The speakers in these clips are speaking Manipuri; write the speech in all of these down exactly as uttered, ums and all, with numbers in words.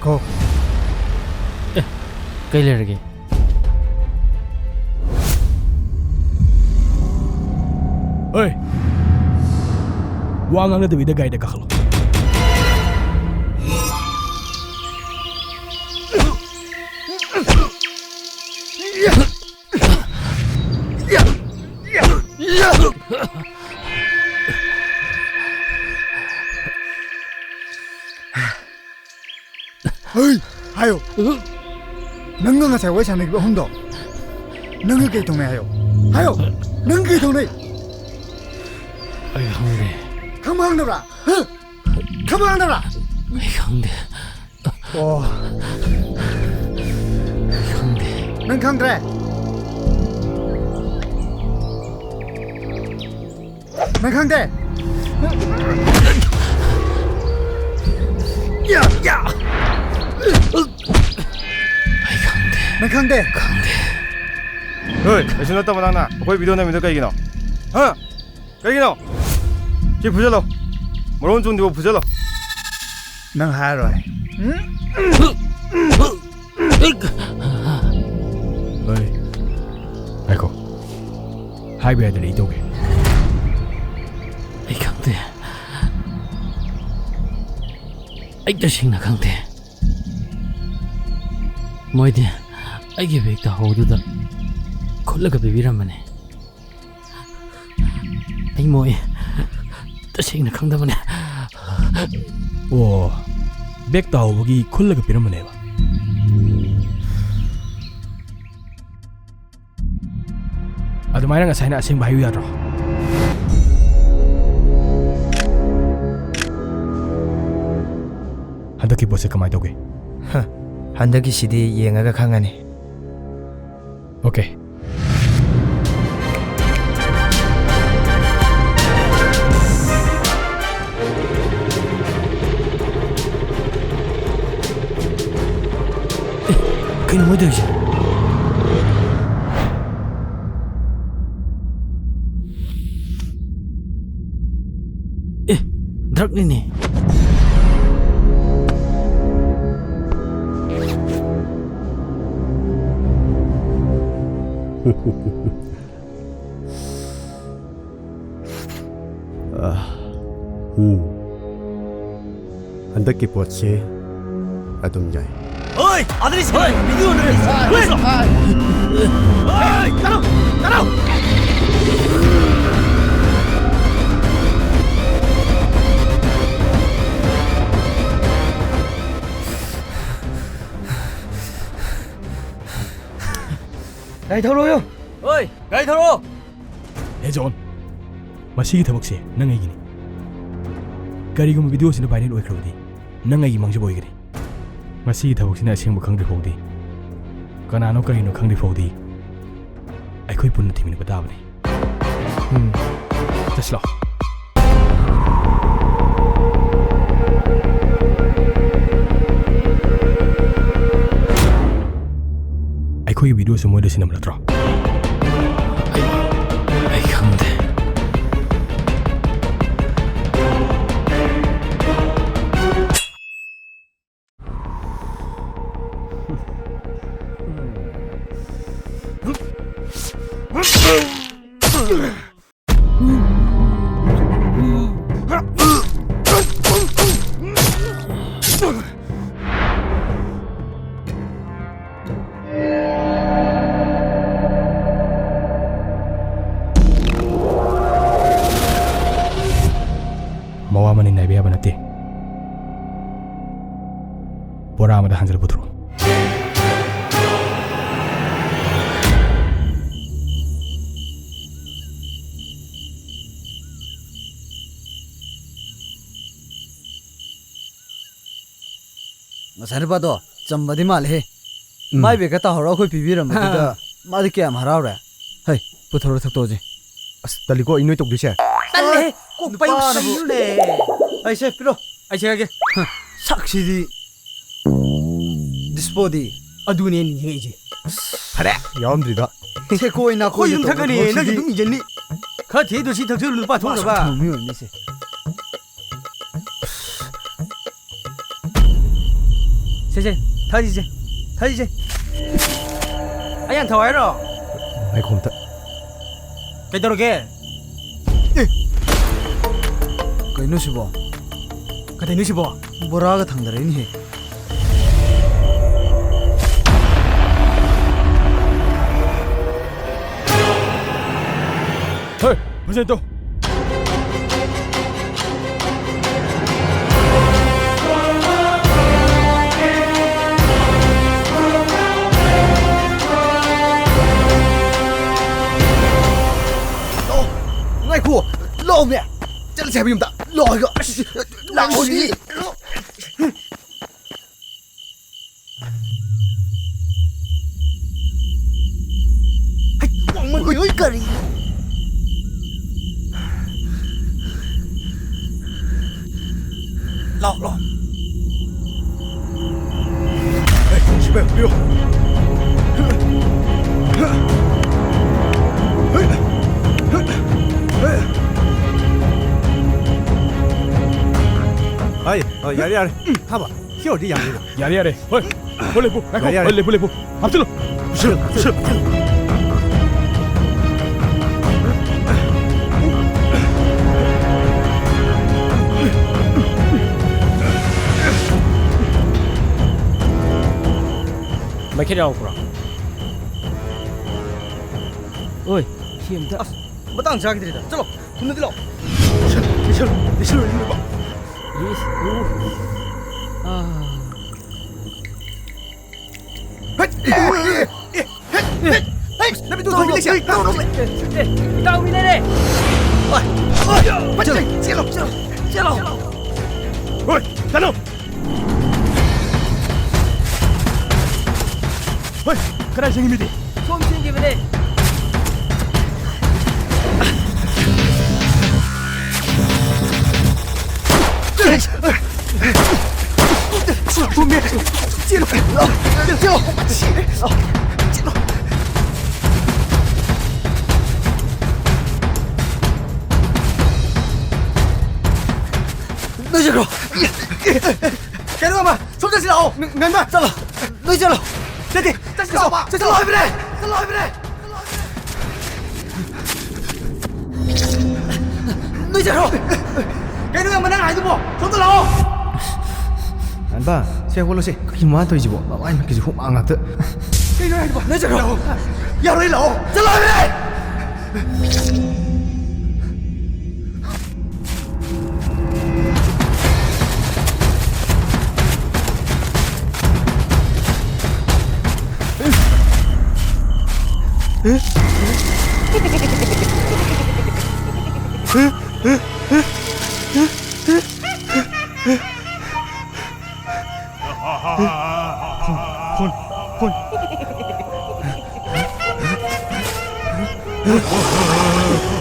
ꯍꯣ꯫ ꯑꯦ, ꯀꯩ ꯂꯩꯔꯒꯦ? ꯍꯣꯏ꯫ ꯋꯥ ꯉꯥꯡꯅꯗꯕꯤꯗ ꯒꯥꯔꯤꯗ ꯀꯥꯈꯠꯂꯣ꯫ ꯍꯩ! ꯍꯥꯏꯌꯣ꯫ ꯅꯪꯒ ꯉꯁꯥꯏ ꯋꯥꯔꯤ ꯁꯥꯟꯅꯈꯤꯕ ꯑꯍꯨꯝꯗꯣ, ꯅꯪꯒ ꯀꯩ ꯊꯣꯡꯅꯩ ꯍꯥꯏꯌꯣ? ꯍꯥꯏꯌꯣ! ꯅꯪꯒ ꯀꯩ ꯊꯣꯡꯅꯩ? ꯑꯩ ꯈꯪꯗꯦ꯫ ꯈꯪꯕ ꯈꯪꯗꯕ꯭ꯔꯥ? ꯍꯥ? ꯈꯪꯕ ꯈꯪꯗꯕ꯭ꯔꯥ? ꯑꯩ ꯈꯪꯗꯦ꯫ ꯑꯣ꯫ ꯑꯩ ꯈꯪꯗꯦ꯫ ꯅꯪ ꯈꯪꯗ꯭ꯔꯦ? ꯅꯪ ꯈꯪꯗꯦ? ꯌꯥ, ꯌꯥ꯫ ꯑꯩ ꯈꯪꯗꯦ꯫ ꯅꯪ ꯈꯪꯗꯦ? ꯈꯪꯗꯦ꯫ ꯍꯣꯏ, ꯀꯩꯁꯨ ꯅꯠꯇꯕ ꯅꯪꯅ ꯑꯩꯈꯣꯏ ꯚꯤꯗꯤꯑꯣ ꯅꯝꯃꯤꯗꯣ ꯀꯩꯒꯤꯅꯣ? ꯍꯥ? ꯀꯩꯒꯤꯅꯣ? ꯁꯤ ꯐꯨꯖꯜꯂꯣ꯫ ꯃꯔꯣꯟ ꯆꯨꯝꯗ꯭ꯔꯤꯕꯧ ꯐꯨꯖꯜꯂꯣ꯫ ꯅꯪ ꯍꯥꯏꯔꯣꯏ꯫ ꯍꯣꯏ꯫ ꯉꯥꯏꯈꯣ꯫ ꯍꯥꯏꯕ ꯌꯥꯗ꯭ꯔꯗꯤ ꯑꯩ ꯇꯧꯒꯦ꯫ ꯑꯩ ꯈꯪꯗꯦ꯫ ꯑꯩ ꯇꯁꯦꯡꯅ ꯈꯪꯗꯦ꯫ ꯃꯣꯏꯗꯤ ꯑꯩꯒꯤ ꯕꯦꯒ ꯇꯥꯍꯧꯕꯗꯨꯗ ꯈꯨꯠꯂꯒ ꯄꯤꯕꯤꯔꯝꯕꯅꯦ꯫ ꯑꯩ ꯃꯣꯏ ꯇꯁꯦꯡꯅ ꯈꯪꯗꯕꯅꯦ꯫ ꯑꯣ, ꯕꯦꯒ ꯇꯥꯍꯧꯕꯒꯤ ꯈꯨꯜꯂꯒ ꯄꯤꯔꯝꯕꯅꯦꯕ꯫ ꯑꯗꯨꯃꯥꯏꯅ ꯉꯁꯥꯏꯅ ꯑꯁꯦꯡꯕ ꯍꯥꯏꯌꯨ ꯌꯥꯗ꯭ꯔꯣ? ꯍꯟꯗꯛꯀꯤ ꯄꯣꯠꯁꯦ ꯀꯃꯥꯏꯅ ꯇꯧꯒꯦ? ꯍ, ꯍꯟꯗꯛꯀꯤꯁꯤꯗꯤ ꯌꯦꯡꯉꯒ ꯈꯪꯉꯅꯤ꯫ ꯑꯣꯀꯦ꯫ ꯑꯦ, ꯀꯩꯅꯣ ꯃꯣꯏ ꯇꯧꯔꯤꯁꯦ? ꯑꯦ, ꯗ꯭ꯔꯛꯅꯤꯅꯦ꯫ ꯑꯥ, ꯎꯝ꯫ ꯍꯟꯗꯛꯀꯤ ꯄꯣꯠꯁꯦ ꯑꯗꯨꯝ ꯌꯥꯏ꯫ ꯑꯣꯏ, ꯑꯗꯨꯗꯤ ꯁꯤ ꯚꯤꯗꯤꯑꯣ ꯂꯩꯔꯦ꯫ ꯍꯣꯏ, ꯍꯣꯏ꯫ ꯑꯣꯏ, ꯇꯥꯔꯣ, ꯇꯥꯔꯣ꯫ ꯒꯥꯔꯤ ꯊꯧꯔꯣꯌꯣ꯫ ꯍꯣꯏ, ꯒꯥꯔꯤ ꯊꯧꯔꯣ꯫ ꯍꯦ ꯖꯣꯟ, ꯃꯁꯤꯒꯤ ꯊꯕꯛꯁꯦ ꯅꯪ ꯑꯩꯒꯤꯅꯤ꯫ ꯀꯔꯤꯒꯨꯝꯕ ꯚꯤꯗꯤꯑꯣꯁꯤꯅ ꯚꯥꯏꯔꯦꯜ ꯑꯣꯏꯈ꯭ꯔꯕꯗꯤ, ꯅꯪ ꯑꯩꯒꯤ ꯃꯥꯡꯖꯕ ꯑꯣꯏꯒꯅꯤ꯫ ꯃꯁꯤꯒꯤ ꯊꯕꯛꯁꯤꯅ ꯑꯁꯦꯡꯕ ꯈꯪꯗ꯭ꯔꯤ ꯐꯥꯎꯗꯤ, ꯀꯅꯥꯅꯣ ꯀꯔꯤꯅꯣ ꯈꯪꯗ꯭ꯔꯤ ꯐꯥꯎꯗꯤ, ꯑꯩꯈꯣꯏ ꯄꯨꯟꯅ ꯊꯤꯃꯤꯟꯅꯕ ꯇꯥꯕꯅꯤ꯫ ꯎꯝ, ꯆꯠꯁꯤꯂꯣ꯫ ꯑꯩꯈꯣꯏꯒꯤ ꯚꯤꯗꯤꯑꯣꯁꯨ ꯃꯣꯏꯗ ꯁꯤꯟꯅꯕ ꯅꯠꯇ꯭ꯔꯣ? ꯑꯩ, ꯑꯩ ꯈꯪꯗꯦ꯫ ꯃꯋꯥ ꯃꯅꯤꯡ ꯅꯥꯏꯕ ꯌꯥꯕ ꯅꯠꯇꯦ꯫ ꯕꯣꯔꯥ ꯑꯃꯗ ꯍꯥꯟꯖꯤꯜꯂ ꯄꯨꯊꯣꯔꯛꯑꯣ꯫ ꯉꯁꯥꯏ ꯅꯨꯄꯥꯗꯣ ꯆꯝꯕꯗꯤ ꯃꯥꯜꯂꯦꯍꯦ꯫ ꯎꯝ꯫ ꯃꯥꯏ ꯕꯦꯒꯇ ꯇꯥꯍꯧꯔ ꯑꯩꯈꯣꯏ ꯄꯤꯕꯤꯔꯝꯕꯗꯨꯗ ꯃꯥꯗꯤ ꯀꯌꯥꯝ ꯍꯔꯥꯎꯔꯦ꯫ ꯍꯩ, ꯄꯨꯊꯣꯔꯣ ꯊꯛꯇꯣꯛꯑꯁꯤ꯫ ꯑꯁ, ꯇꯜꯂꯤꯀꯣ ꯑꯩ ꯅꯣꯏ ꯇꯧꯗꯣꯏꯁꯦ꯫ ꯇꯜꯂꯦꯍꯦ꯫ ꯀꯣꯛ ꯄꯩ ꯅꯨꯄꯥꯅꯕꯨ꯫ ꯁꯩꯅꯨꯅꯦ꯫ ꯑꯩꯁꯦ ꯄꯤꯔꯣ꯫ ꯑꯩ ꯁꯦꯒꯦ꯫ ꯁꯛꯁꯤꯗꯤ ꯗꯤꯁꯄꯣꯗꯤ꯫ ꯑꯗꯨꯅꯦ ꯑꯩꯅ ꯌꯦꯡꯉꯛꯏꯁꯦ꯫ ꯐꯔꯦ꯫ ꯌꯥꯎꯔꯝꯗ꯭ꯔꯤꯗ꯫ ꯁꯦꯀꯣꯏ ꯅꯥꯀꯣꯏ ꯑꯩꯈꯣꯏ ꯑꯗꯨꯝ ꯊꯛꯀꯅꯤ, ꯅꯪꯁꯨ ꯑꯗꯨꯝ ꯏꯖꯟꯅꯤ꯫ ꯈꯔ ꯊꯦꯡꯗꯣꯏꯁꯤ ꯊꯛꯆꯜꯂꯨ ꯅꯨꯄꯥ ꯊꯣꯛꯅꯕ꯫ ꯃꯤ ꯑꯣꯏꯔꯝꯅꯤꯁꯦ꯫ ꯁꯦ, ꯁꯦ, ꯊꯛꯑꯁꯤ, ꯁꯦ, ꯊꯛꯑꯁꯤ, ꯁꯦ꯫ ꯑꯩ ꯍꯥꯟꯅ ꯊꯛꯑꯣ ꯍꯥꯏꯔꯣ? ꯉꯥꯏꯈꯣ ꯑꯝꯇ꯫ ꯀꯩꯗꯧꯔꯒꯦ? ꯑꯦ! ꯀꯩꯅꯣ ꯁꯤꯕꯣ? ꯀꯩꯗꯧꯅꯣ ꯁꯤꯕꯣ? ꯕꯣꯔꯥꯒ ꯊꯥꯡꯗꯔꯛꯏꯅꯦꯍꯦ꯫ ꯍꯦ, ꯃꯁꯤ ꯇꯧ꯫ ꯂꯥꯛꯑꯣ, ꯉꯥꯏꯈꯣ, ꯂꯥꯛꯑꯣꯃꯦ꯫ ꯆꯠꯂꯁꯦ ꯍꯥꯏꯕ ꯌꯨꯝꯗ꯫ ꯂꯥꯛꯑꯣ ꯍꯥꯏꯕ꯫ ꯑꯁ, ꯂꯥꯛꯑꯣꯅꯦ꯫ ꯍꯩ, ꯋꯥꯡꯃꯟꯕꯩ, ꯍꯩ, ꯀꯔꯤꯅꯣ? ꯂꯥꯎ, ꯂꯥꯎ꯫ ꯍꯩ, ꯁꯤꯐꯥꯏ, ꯄꯤꯌꯨ꯫ ꯍꯩ, ꯑ, ꯌꯥꯔꯦ, ꯌꯥꯔꯦ꯫ ꯊꯥꯕ꯫ ꯁꯤ ꯑꯣꯏꯔꯗꯤ ꯌꯥꯅꯤꯅ꯫ ꯌꯥꯔꯦ, ꯌꯥꯔꯦ꯫ ꯍꯣꯏ, ꯍꯣꯏ, ꯂꯦꯞꯄꯨ, ꯉꯥꯏꯈꯣ꯫ ꯌꯥꯔꯦ, ꯌꯥꯔꯦ꯫ ꯍꯣꯏ, ꯂꯦꯞꯄꯨ, ꯂꯦꯞꯄꯨ꯫ ꯍꯥꯞꯆꯤꯜꯂꯨ꯫ ꯄꯨꯁꯤꯜꯂꯨ, ꯄꯨꯁꯤꯜꯂꯨ꯫ ꯃꯩꯈꯦꯠ ꯌꯥꯎꯔꯛꯄ꯭ꯔꯣ? ꯑꯣꯏ, ꯁꯤ ꯑꯝꯇ꯫ ꯑꯁ, ꯃꯇꯥꯡ ꯆꯥꯈꯤꯗ꯭ꯔꯦꯗ꯫ ꯆꯠꯂꯣ, ꯈꯨꯝꯅꯗꯤ ꯂꯥꯛꯑꯣ꯫ ꯄꯨꯁꯤꯜꯂꯨ, ꯄꯨꯁꯤꯜꯂꯨ, ꯄꯨꯁꯤꯜꯂꯨ, ꯏꯅꯦꯕ꯫ ꯏꯁ, ꯎ꯫ ꯑꯥ꯫ ꯍꯩꯠ! ꯑꯦ, ꯑꯦ, ꯑꯦ, ꯍꯩꯠ! ꯍꯩꯠ! ꯍꯩꯠ! ꯅꯃꯤꯠꯇꯨ ꯊꯣꯝꯕꯤ ꯂꯩꯁꯤ꯫ ꯑꯦ, ꯏꯇꯥꯎ ꯃꯤ ꯂꯩꯔꯦ꯫ ꯑꯣꯏ, ꯑꯣꯏ, ꯐꯠ ꯆꯠꯂꯣ, ꯆꯦꯜꯂꯣ, ꯆꯦꯜꯂꯣ, ꯆꯦꯜꯂꯣ꯫ ꯍꯣꯏ, ꯆꯠꯂꯣ꯫ ꯍꯣꯏ, ꯀꯗꯥꯏ ꯆꯦꯟꯈꯤꯕꯗꯤ? ꯁꯣꯝ ꯆꯦꯟꯈꯤꯕꯅꯦ꯫ ꯅꯣꯏ ꯆꯠꯈ꯭ꯔꯣ꯫ ꯀꯩꯅꯣ, ꯃꯥꯃ, ꯁꯣꯝ ꯆꯠꯁꯤ ꯂꯥꯛꯑꯣ꯫ ꯉ-, ꯉꯟꯃ, ꯆꯠꯂꯣ꯫ ꯅꯣꯏ ꯆꯠꯂꯣ꯫ ꯅꯠꯇꯦ, ꯆꯠꯁꯤ ꯂꯥꯛꯑꯣ, ꯆꯠꯂꯣ ꯍꯥꯏꯕꯅꯦ꯫ ꯆꯠꯂꯣ ꯍꯥꯏꯕꯅꯦ꯫ ꯆꯠꯂꯣ ꯍꯥꯏꯕꯅꯦ꯫ ꯅꯣꯏ ꯆꯠꯈ꯭ꯔꯣ꯫ ꯀꯩꯅꯣ ꯌꯥꯝꯕ ꯅꯪ ꯍꯥꯏꯗꯨꯕꯣ? ꯁꯣꯝꯗ ꯂꯥꯛꯑꯣ꯫ ꯍꯟꯕ, ꯁꯦ ꯍꯧꯒꯠꯂꯣ ꯁꯦ꯫ ꯀꯩꯅꯣ ꯃꯥ ꯇꯧꯔꯤꯁꯤꯕꯣ? ꯃꯃꯥꯏ ꯃꯤꯠꯀꯤꯁꯤ ꯍꯨꯃꯥꯡ ꯉꯥꯛꯇ꯫ ꯀꯩꯅꯣ ꯍꯥꯏꯗꯨꯕꯣ? ꯅꯣꯏ ꯆꯠꯈ꯭ꯔꯣ꯫ ꯌꯥꯔꯣꯏ, ꯂꯥꯛꯑꯣ꯫ ꯆꯠꯂꯣ ꯍꯥꯏꯕꯅꯦ꯫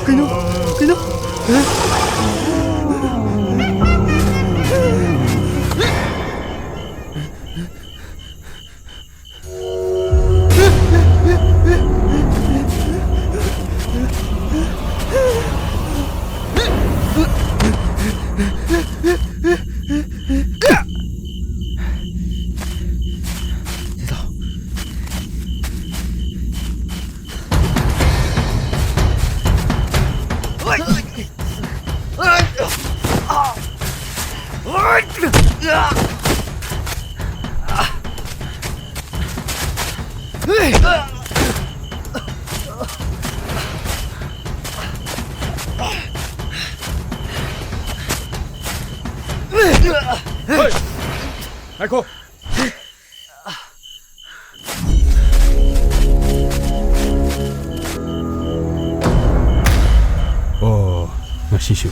ꯀꯩꯅꯣ? ꯀꯩꯅꯣ? ꯉꯥꯏꯈꯣ꯫ ꯑꯣ, ꯉꯁꯤꯁꯨ꯫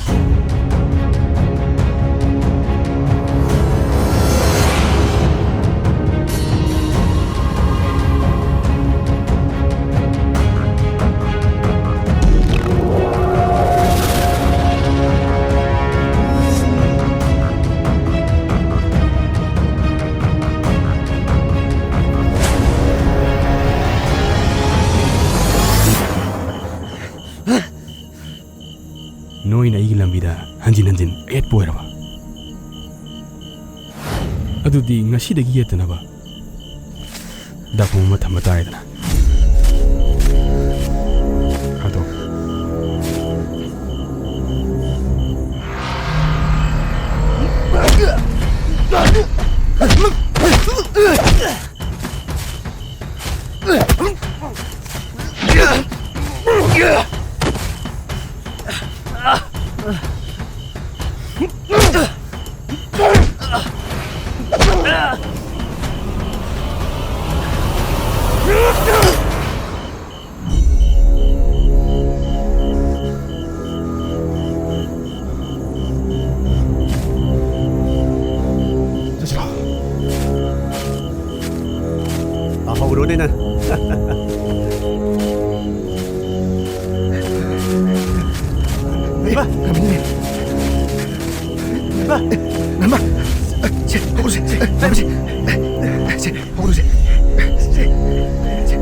ꯅꯣꯏꯅ ꯑꯩꯒꯤ ꯂꯝꯕꯤꯗ ꯍꯟꯖꯤꯟ ꯍꯟꯖꯤꯟ ꯑꯌꯦꯠꯄ ꯑꯣꯏꯔꯕ? ꯑꯗꯨꯗꯤ ꯉꯁꯤꯗꯒꯤ ꯌꯦꯠꯇꯅꯕ ꯗꯥꯛꯐꯝ ꯑꯃ ꯊꯝꯕ ꯇꯥꯔꯦꯗꯅ꯫ ꯑꯗꯣ ꯆꯠꯁꯤꯔꯣ? ꯑꯥ, ꯍꯧꯔꯣꯅꯦ ꯅꯪ꯫ ꯏꯃꯥ! ꯏꯃꯥ! ꯏꯃꯥ! ꯁꯦ, ꯍꯧꯔꯁꯦ, ꯁꯦ, ꯍꯧꯔꯁꯦ꯫ ꯁꯦ, ꯍꯧꯔꯁꯦ꯫ ꯁꯦ, ꯁꯦ꯫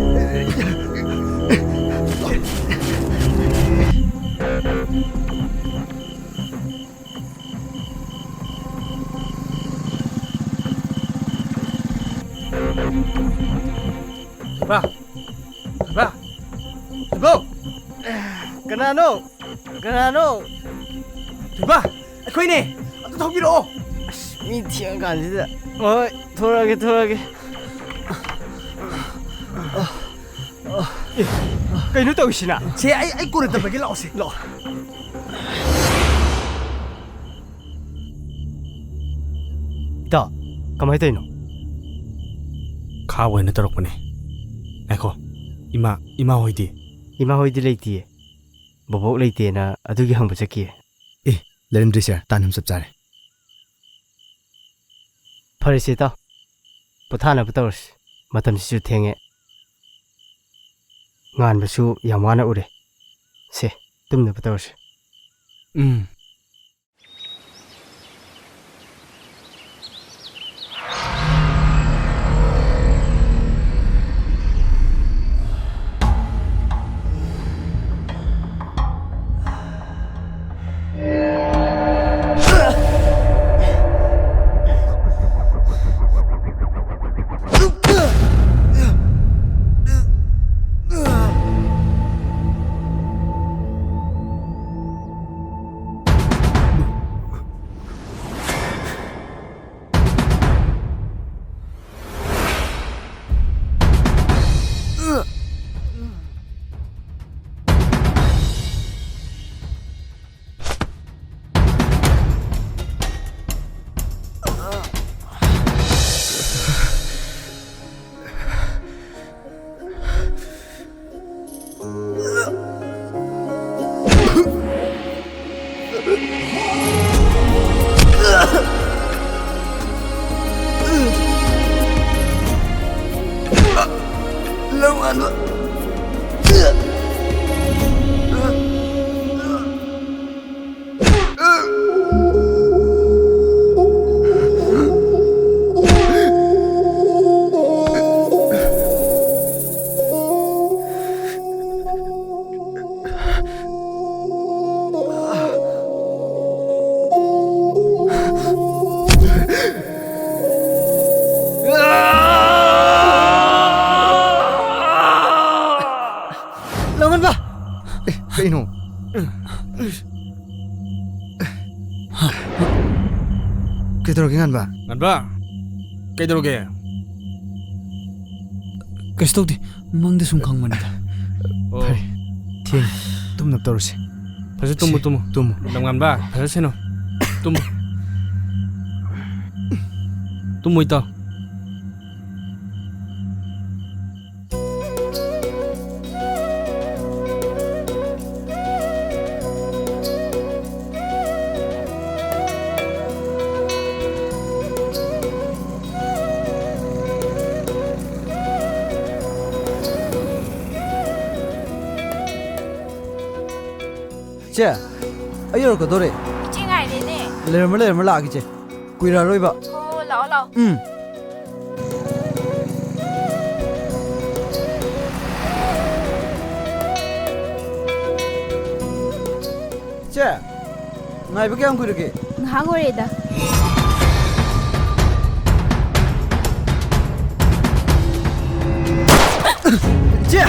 ꯊꯣꯏꯕ! ꯊꯣꯏꯕ! ꯊꯣꯏꯕ! ꯀꯅꯥꯅꯣ? ꯀꯅꯥꯅꯣ? ꯊꯣꯏꯕ! ꯑꯩꯈꯣꯏꯅꯦ! ꯑꯝꯇ ꯊꯣꯛꯄꯤꯔꯛꯑꯣ! ꯑꯁ, ꯃꯤ ꯊꯦꯡꯉꯀꯥꯟꯁꯤꯗ꯫ ꯍꯣꯏ, ꯊꯣꯔꯛꯑꯒꯦ, ꯊꯣꯔꯛꯑꯒꯦ꯫ ꯑꯦ, ꯀꯩꯅꯣ ꯇꯧꯔꯤꯁꯤꯅ? ꯁꯦ, ꯑꯩ, ꯑꯩ ꯀꯣꯟꯅ ꯇꯝꯃꯒꯦ, ꯂꯥꯛꯑꯣꯁꯦ꯫ ꯂꯥꯛꯑꯣ꯫ ꯏꯇꯥꯎ, ꯀꯃꯥꯏ ꯇꯧꯔꯤꯅꯣ? ꯈꯥꯕ ꯑꯣꯏꯅ ꯇꯧꯔꯛꯄꯅꯦ꯫ ꯉꯥꯏꯈꯣ, ꯏꯃꯥ, ꯏꯃꯥ ꯍꯣꯏꯗꯤ? ꯏꯃꯥ ꯍꯣꯏꯗꯤ ꯂꯩꯇꯤꯌꯦ꯫ ꯕꯣꯕꯣꯛ ꯂꯩꯇꯦꯅ ꯑꯗꯨꯒꯤ ꯍꯪꯕ ꯆꯠꯈꯤꯌꯦ꯫ ꯑꯦ, ꯂꯩꯔꯝꯗ꯭ꯔꯤꯁꯦ ꯇꯥꯟ ꯌꯥꯝ ꯆꯞ ꯆꯥꯔꯦ꯫ ꯐꯔꯦꯁꯦ ꯏꯇꯥꯎ, ꯄꯣꯊꯥꯅꯕ ꯇꯧꯔꯁꯤ꯫ ꯃꯇꯝꯁꯤꯁꯨ ꯊꯦꯡꯉꯦ꯫ ꯉꯥꯟꯕꯁꯨ ꯌꯥꯝ ꯋꯥꯅ ꯎꯔꯦ꯫ ꯁꯦ, ꯇꯨꯝꯅꯕ ꯇꯧꯔꯁꯤ꯫ ꯎꯝ꯫ ꯂꯧꯉꯟꯕ! ꯑꯦ, ꯀꯩꯅꯣ? ꯀꯩꯗꯧꯔꯒꯦ, ꯉꯟꯕ? ꯉꯟꯕ, ꯀꯩꯗꯧꯔꯒꯦ? ꯀꯩꯁꯨ ꯇꯧꯗꯦ, ꯃꯪꯗ ꯁꯨꯝ ꯈꯪꯕꯅꯤꯗ꯫ ꯑꯣ꯫ ꯐꯔꯦ, ꯊꯦꯡꯉꯦ, ꯇꯨꯝꯅꯕ ꯇꯧꯔꯁꯤ꯫ ꯐꯖ ꯇꯨꯝꯃꯨ, ꯁꯤ, ꯇꯨꯝꯃꯨ꯫ ꯇꯨꯝꯃꯨ꯫ ꯂꯝꯉꯥꯟꯕ, ꯐꯖ ꯁꯦꯟꯅꯧ꯫ ꯇꯨꯝꯃꯨ꯫ ꯇꯨꯝꯃꯨ, ꯏꯇꯥꯎ꯫ ꯆꯦ, ꯑꯩ ꯌꯧꯔꯛꯀꯗꯧꯔꯦ꯫ ꯏꯆꯦ ꯉꯥꯏꯔꯦꯅꯦ꯫ ꯂꯩꯔꯝꯃꯣ, ꯂꯩꯔꯝꯃꯣ, ꯂꯥꯛꯑꯒꯦ, ꯆꯦ꯫ ꯀꯨꯏꯔꯔꯣꯏꯕ꯫ ꯍꯣ, ꯂꯥꯛꯑꯣ, ꯂꯥꯛꯑꯣ꯫ ꯎꯝ꯫ ꯆꯦ, ꯉꯥꯏꯕ ꯀꯌꯥꯝ ꯀꯨꯏꯔꯒꯦ? ꯉꯥꯏꯍꯥꯛ ꯑꯣꯏꯔꯦꯗ꯫ ꯆꯦ!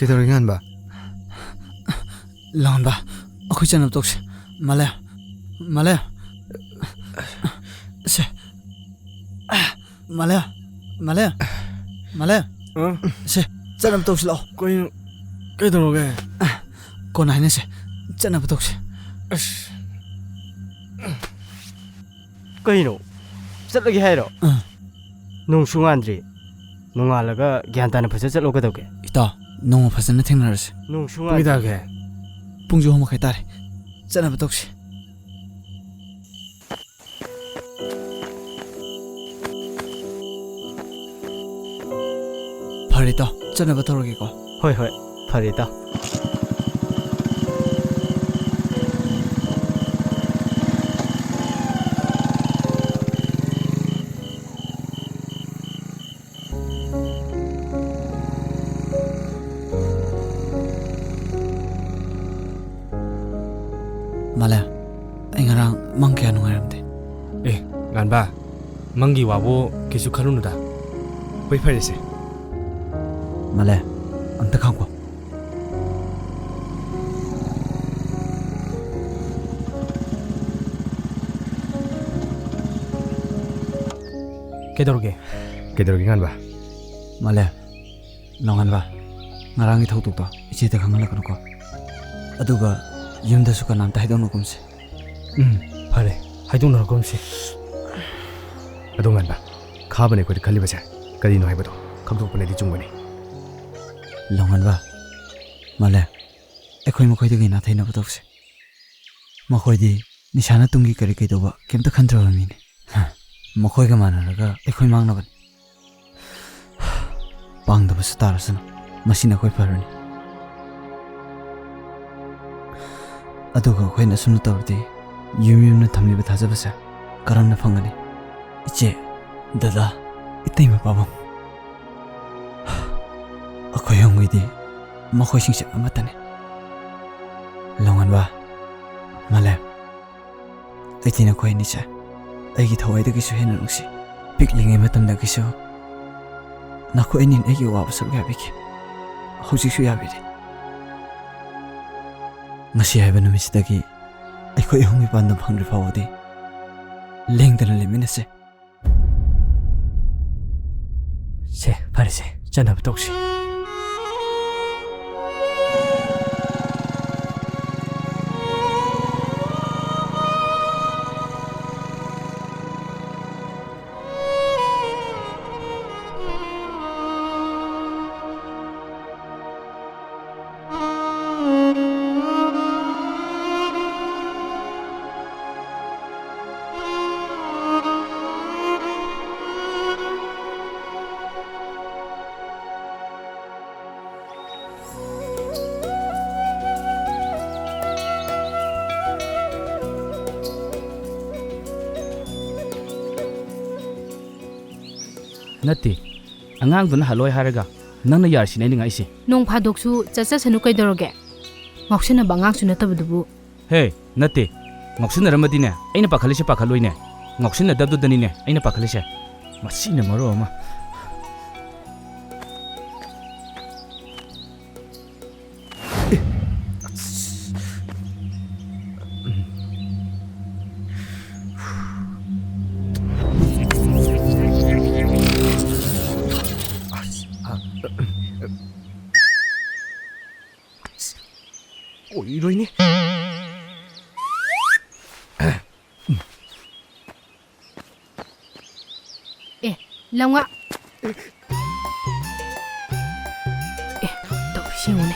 ꯀꯩꯗꯧꯔꯒꯦ, ꯉꯥꯟꯕ? ꯂꯥꯡꯕ, ꯑꯩꯈꯣꯏ ꯆꯠꯅꯕ ꯇꯧꯁꯦ꯫ ꯃꯥꯂꯦ, ꯃꯥꯂꯦ, ꯁꯦ, ꯃꯥꯂꯦ, ꯃꯥꯂꯦ, ꯃꯥꯂꯦ, ꯑ? ꯁꯦ, ꯆꯠꯅꯕ ꯇꯧꯁꯤ ꯂꯥꯛꯑꯣ꯫ ꯀꯩꯅꯣ? ꯀꯩꯗꯧꯔꯒꯦ? ꯀꯣꯟꯅ ꯍꯥꯏꯅꯁꯦ꯫ ꯆꯠꯅꯕ ꯇꯧꯁꯦ꯫ ꯑꯁ꯫ ꯀꯩꯅꯣ? ꯆꯠꯂꯒꯦ ꯍꯥꯏꯔꯣ? ꯑꯥ꯫ ꯅꯣꯡꯁꯨ ꯉꯥꯟꯗ꯭ꯔꯤ꯫ ꯅꯣꯡꯉꯥꯜꯂꯒ ꯒ꯭ꯌꯥꯟ ꯇꯥꯅ ꯐꯖ ꯆꯠꯂꯣ ꯀꯩꯗꯧꯒꯦ? ꯏꯇꯥꯎ, ꯅꯣꯡꯃ ꯐꯖꯅ ꯊꯦꯡꯅꯔꯁꯦ꯫ ꯅꯣꯡꯁꯨ ꯄꯨꯡ ꯉꯥꯟꯗ꯭ꯔꯤ꯫ ꯀꯌꯥ ꯇꯥꯒꯦ? ꯄꯨꯡꯁꯨ ꯑꯍꯨꯝ ꯃꯈꯥꯏ ꯇꯥꯔꯦ꯫ ꯆꯠꯅꯕ ꯇꯧꯁꯤ꯫ ꯐꯔꯦ ꯏꯇꯥꯎ, ꯆꯠꯅꯕ ꯇꯧꯔꯒꯦꯀꯣ꯫ ꯍꯣꯏ, ꯍꯣꯏ, ꯐꯔꯦ ꯏꯇꯥꯎ꯫ ꯃꯥꯂꯦ, ꯑꯩ ꯉꯔꯥꯡ ꯃꯪ ꯀꯌꯥ ꯅꯨꯡꯉꯥꯏꯔꯝꯗꯦ꯫ ꯑꯦ, ꯉꯥꯟꯕ, ꯃꯪꯒꯤ ꯋꯥꯕꯨ ꯀꯩꯁꯨ ꯈꯜꯂꯨꯅꯨꯗ꯫ ꯍꯣꯏ, ꯐꯔꯦꯁꯦ꯫ ꯃꯥꯂꯦ, ꯑꯝꯇ ꯈꯥꯡꯈꯣ꯫ ꯀꯩꯗꯧꯔꯒꯦ? ꯀꯩꯗꯧꯔꯒꯦ, ꯉꯥꯟꯕ? ꯃꯥꯂꯦ, ꯂꯣꯡꯍꯟꯕ, ꯉꯔꯥꯡꯒꯤ ꯊꯧꯗꯣꯛꯇꯣ ꯏꯆꯦꯗ ꯈꯪꯍꯜꯂꯛꯀꯅꯨꯀꯣ꯫ ꯑꯗꯨꯒ ꯌꯨꯝꯗꯁꯨ ꯀꯅꯥꯝꯇ ꯍꯥꯏꯗꯣꯛꯅꯒꯨꯝꯁꯦ꯫ ꯎꯝ, ꯐꯔꯦ, ꯍꯥꯏꯗꯣꯛꯅꯔꯒꯨꯝꯁꯤ꯫ ꯑꯗꯣ ꯉꯥꯟꯕ, ꯈꯥꯕꯅ ꯑꯩꯈꯣꯏꯗ ꯈꯜꯂꯤꯕꯁꯦ ꯀꯔꯤꯅꯣ ꯍꯥꯏꯕꯗꯣ ꯈꯪꯗꯣꯛꯄꯅꯗꯤ ꯆꯨꯝꯒꯅꯤ꯫ ꯂꯣꯡꯍꯟꯕ, ꯃꯥꯂꯦ, ꯑꯩꯈꯣꯏ ꯃꯈꯣꯏꯗꯒꯤ ꯅꯥꯊꯩꯅꯕ ꯇꯧꯁꯦ꯫ ꯃꯈꯣꯏꯗꯤ ꯅꯤꯁꯥꯅ ꯇꯨꯡꯒꯤ ꯀꯔꯤ ꯀꯩꯗꯧꯕ ꯀꯩꯝꯇ ꯈꯟꯗ꯭ꯔꯕ ꯃꯤꯅꯤ꯫ ꯃꯈꯣꯏꯒ ꯃꯥꯟꯅꯔꯒ ꯑꯩꯈꯣꯏ ꯃꯥꯡꯅꯕꯅꯤ꯫ ꯄꯥꯡꯗꯕꯁꯨ ꯇꯥꯔꯁꯅꯨ, ꯃꯁꯤꯅ ꯑꯩꯈꯣꯏ ꯐꯔꯅꯤ꯫ ꯑꯗꯨꯒ ꯑꯩꯈꯣꯏꯅ ꯑꯁꯨꯝꯅ ꯇꯧꯔꯗꯤ ꯌꯨꯝ ꯌꯨꯝꯅ ꯊꯝꯂꯤꯕ ꯊꯥꯖꯕꯁꯦ ꯀꯔꯝꯅ ꯐꯪꯒꯅꯤ? ꯏꯆꯦ, ꯗꯗꯥ, ꯏꯇꯩꯃ ꯄꯥꯕꯨꯡ, ꯑꯩꯈꯣꯏ ꯑꯍꯨꯝꯒꯤꯗꯤ ꯃꯈꯣꯏꯁꯤꯡꯁꯦ ꯑꯃꯠꯇꯅꯤ꯫ ꯂꯣꯡꯍꯟꯕ, ꯃꯥꯂꯦꯝ, ꯑꯩꯗꯤ ꯅꯈꯣꯏ ꯑꯅꯤꯁꯦ ꯑꯩꯒꯤ ꯊꯋꯥꯏꯗꯒꯤꯁꯨ ꯍꯦꯟꯅ ꯅꯨꯡꯁꯤ꯫ ꯄꯤꯛꯂꯤꯉꯩ ꯃꯇꯝꯗꯒꯤꯁꯨ ꯅꯈꯣꯏ ꯑꯅꯤꯅ ꯑꯩꯒꯤ ꯑꯋꯥꯕ ꯁꯔꯨꯛ ꯌꯥꯕꯤꯈꯤ꯫ ꯍꯧꯖꯤꯛꯁꯨ ꯌꯥꯕꯤꯔꯤ꯫ ꯉꯁꯤ ꯍꯥꯏꯕ ꯅꯨꯃꯤꯠꯁꯤꯗꯒꯤ ꯑꯩꯈꯣꯏ ꯑꯍꯨꯝꯒꯤ ꯄꯥꯟꯗꯝ ꯐꯪꯗ꯭ꯔꯤ ꯐꯥꯎꯕꯗꯤ ꯂꯦꯡꯗꯅ ꯂꯩꯃꯤꯟꯅꯁꯦ꯫ ꯁꯦ, ꯐꯔꯦꯁꯦ, ꯆꯠꯅꯕ ꯇꯧꯁꯤ꯫ ꯅꯠꯇꯦ, ꯑꯉꯥꯡꯗꯨꯅ ꯍꯜꯂꯣꯏ ꯍꯥꯏꯔꯒ ꯅꯪꯅ ꯌꯥꯔꯤꯁꯤꯅꯦ ꯑꯩꯅ ꯉꯛꯏꯁꯦ꯫ ꯅꯣꯡ ꯐꯥꯗꯣꯛꯁꯨ ꯆꯠꯆꯁꯅꯨ ꯀꯩꯗꯧꯔꯒꯦ? ꯉꯥꯎꯁꯟꯅꯕ ꯑꯉꯥꯡꯁꯨ ꯅꯠꯇꯕꯗꯨꯕꯨ꯫ ꯍꯦ, ꯅꯠꯇꯦ, ꯉꯥꯎꯁꯟꯅꯔꯝꯃꯗꯤꯅꯦ ꯑꯩꯅ ꯄꯥꯈꯠꯂꯤꯁꯦ ꯄꯥꯈꯠꯂꯣꯏꯅꯦ, ꯉꯥꯎꯁꯟꯅꯗꯕꯗꯨꯗꯅꯤꯅꯦ ꯑꯩꯅ ꯄꯥꯈꯠꯂꯤꯁꯦ꯫ ꯃꯁꯤꯅ ꯃꯔꯣꯜ ꯑꯃ꯫ ꯑꯣꯏꯔꯣꯏꯅꯦ꯫ ꯑꯦ, ꯂꯝꯉꯥ꯫ ꯑꯦ, ꯇꯧꯔꯤꯁꯤ ꯌꯦꯡꯉꯨꯅꯦ꯫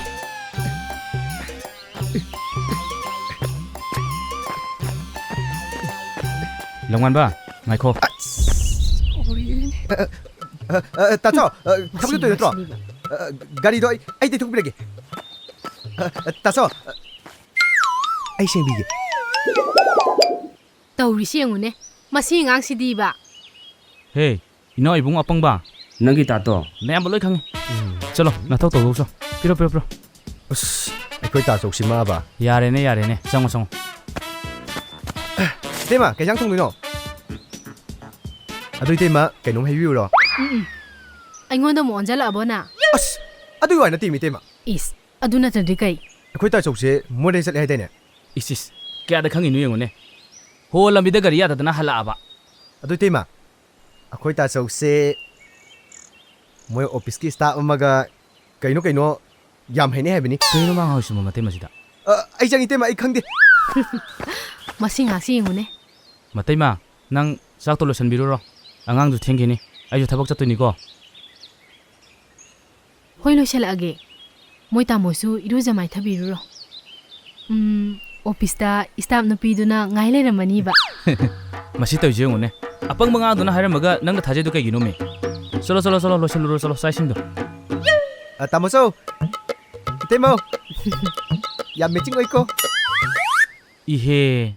ꯂꯝꯉꯥꯟꯕ, ꯉꯥꯏꯈꯣ꯫ ꯑꯁ, ꯑꯣꯏꯔꯦꯅꯦ꯫ ꯑ, ꯑ, ꯑ, ꯇꯥꯆꯧ, ꯑ, ꯊꯕꯛ ꯆꯠꯇꯣꯏ ꯅꯠꯇ꯭ꯔꯣ? ꯃꯁꯤ ꯑ, ꯒꯥꯔꯤꯗꯣ ꯑꯩ, ꯑꯩ ꯇꯩꯊꯣꯛꯄꯤꯔꯒꯦ꯫ ꯑ, ꯑ, ꯇꯥꯆꯧ, ꯑ, ꯑꯩ ꯁꯦꯡꯕꯤꯒꯦ꯫ ꯇꯧꯔꯤꯁꯤ ꯌꯦꯡꯉꯨꯅꯦ, ꯃꯁꯤ ꯑꯉꯥꯡꯁꯤꯗꯤꯕ꯫ ꯍꯦ, ꯏꯅꯥꯎ ꯏꯕꯨꯡ ꯑꯄꯪꯕ꯫ ꯅꯪꯒꯤ ꯇꯥꯇꯣ꯫ ꯅꯌꯥꯝꯕ ꯂꯣꯏ ꯈꯪꯉꯤ꯫ ꯎꯝ꯫ ꯆꯠꯂꯣ, ꯅꯊꯧ ꯇꯧꯊꯣꯛꯆꯣ꯫ ꯄꯤꯔꯣ, ꯄꯤꯔꯣ, ꯄꯤꯔꯣ꯫ ꯑꯁ, ꯑꯩꯈꯣꯏ ꯇꯥꯆꯧꯁꯤ ꯃꯥꯕ꯫ ꯌꯥꯔꯦꯅꯦ, ꯌꯥꯔꯦꯅꯦ꯫ ꯆꯪꯉꯣ, ꯆꯪꯉꯣ꯫ ꯏꯇꯩꯃ, ꯀꯩ ꯏꯟꯖꯥꯡ ꯊꯣꯡꯗꯣꯏꯅꯣ? ꯑꯗꯨ ꯏꯇꯩꯃ, ꯀꯩꯅꯣꯝ ꯍꯥꯏꯕꯤꯌꯨꯔꯣ? ꯎꯝ, ꯎꯝ꯫ ꯑꯩꯉꯣꯟꯗ ꯑꯃꯨꯛ ꯑꯣꯟꯁꯤꯜꯂꯛꯑꯕꯣ ꯅ? ꯑꯁ, ꯑꯗꯨꯒꯤ ꯋꯥ ꯅꯠꯇꯦ, ꯏꯇꯩꯃ꯫ ꯏꯁ, ꯑꯗꯨ ꯅꯠꯇ꯭ꯔꯗꯤ ꯀꯩ? ꯑꯩꯈꯣꯏ ꯇꯥꯆꯧꯁꯦ ꯃꯣꯔꯦ ꯆꯠꯂꯦ ꯍꯥꯏꯗꯥꯏꯅꯦ? ꯏꯁ, ꯏꯁ, ꯀꯌꯥꯗ ꯈꯪꯉꯤꯅꯣ ꯌꯦꯡꯉꯨꯅꯦ꯫ ꯍꯣ, ꯂꯝꯕꯤꯗ ꯒꯥꯔꯤ ꯌꯥꯗꯗꯅ ꯍꯜꯂꯛꯑꯕ꯫ ꯑꯗꯨ ꯏꯇꯩꯃ, ꯑꯩꯈꯣꯏ ꯇꯥꯆꯧꯁꯦ ꯃꯣꯏ ꯑꯣꯐꯤꯁꯀꯤ ꯁ꯭ꯇꯥꯐ ꯑꯃꯒ ꯀꯩꯅꯣ ꯀꯩꯅꯣ ꯌꯥꯝ ꯍꯩꯅꯩ ꯍꯥꯏꯕꯅꯤ꯫ ꯀꯩꯅꯣ ꯃꯥ ꯉꯥꯡꯉꯤꯁꯤꯕꯣ ꯃꯇꯩ ꯃꯁꯤꯗ? ꯑ, ꯑꯩ ꯆꯪꯉꯤ ꯏꯇꯩꯃ, ꯑꯩ ꯈꯪꯗꯦ꯫ ꯃꯁꯤ ꯉꯥꯛꯁꯤ ꯌꯦꯡꯉꯨꯅꯦ꯫ ꯃꯇꯩꯃ, ꯅꯪ ꯆꯥꯛꯇꯣ ꯂꯣꯏꯁꯟꯕꯤꯔꯨꯔꯣ꯫ ꯑꯉꯥꯡꯁꯨ ꯊꯦꯡꯈꯤꯅꯤ꯫ ꯑꯩꯁꯨ ꯊꯕꯛ ꯆꯠꯇꯣꯏꯅꯤꯀꯣ꯫ ꯍꯣꯏ, ꯂꯣꯏꯁꯤꯜꯂꯛꯑꯒꯦ꯫ ꯃꯣꯏ ꯇꯥꯃꯣꯁꯨ ꯏꯔꯨꯖ ꯃꯥꯏꯊꯕꯤꯔꯨꯔꯣ꯫ ꯎꯝ, ꯑꯣꯐꯤꯁꯇ ꯁ꯭ꯇꯥꯐ ꯅꯨꯄꯤꯗꯨꯅ ꯉꯥꯏ ꯂꯩꯔꯝꯃꯅꯤꯕ꯫ ꯃꯁꯤ ꯇꯧꯔꯤꯁꯦ ꯌꯦꯡꯉꯨꯅꯦ꯫ ꯑꯄꯪꯕ ꯉꯥꯡꯗꯨꯅ ꯍꯥꯏꯔꯝꯃꯒ ꯅꯪꯅ ꯊꯥꯖꯩꯗꯣ ꯀꯩꯒꯤꯅꯣꯃꯤ? ꯆꯠꯂꯣ, ꯆꯠꯂꯣ, ꯆꯠꯂꯣ, ꯂꯣꯏꯁꯤꯜꯂꯨꯔꯣ, ꯆꯠꯂꯣ, ꯆꯥꯛ ꯏꯁꯤꯡꯗꯣ꯫ ꯑ, ꯇꯥꯃꯣ ꯆꯧ! ꯏꯇꯩꯃꯧ! ꯌꯥꯝ ꯃꯦꯆꯤꯡ ꯑꯣꯏꯀꯣ꯫ ꯏꯍꯦ꯫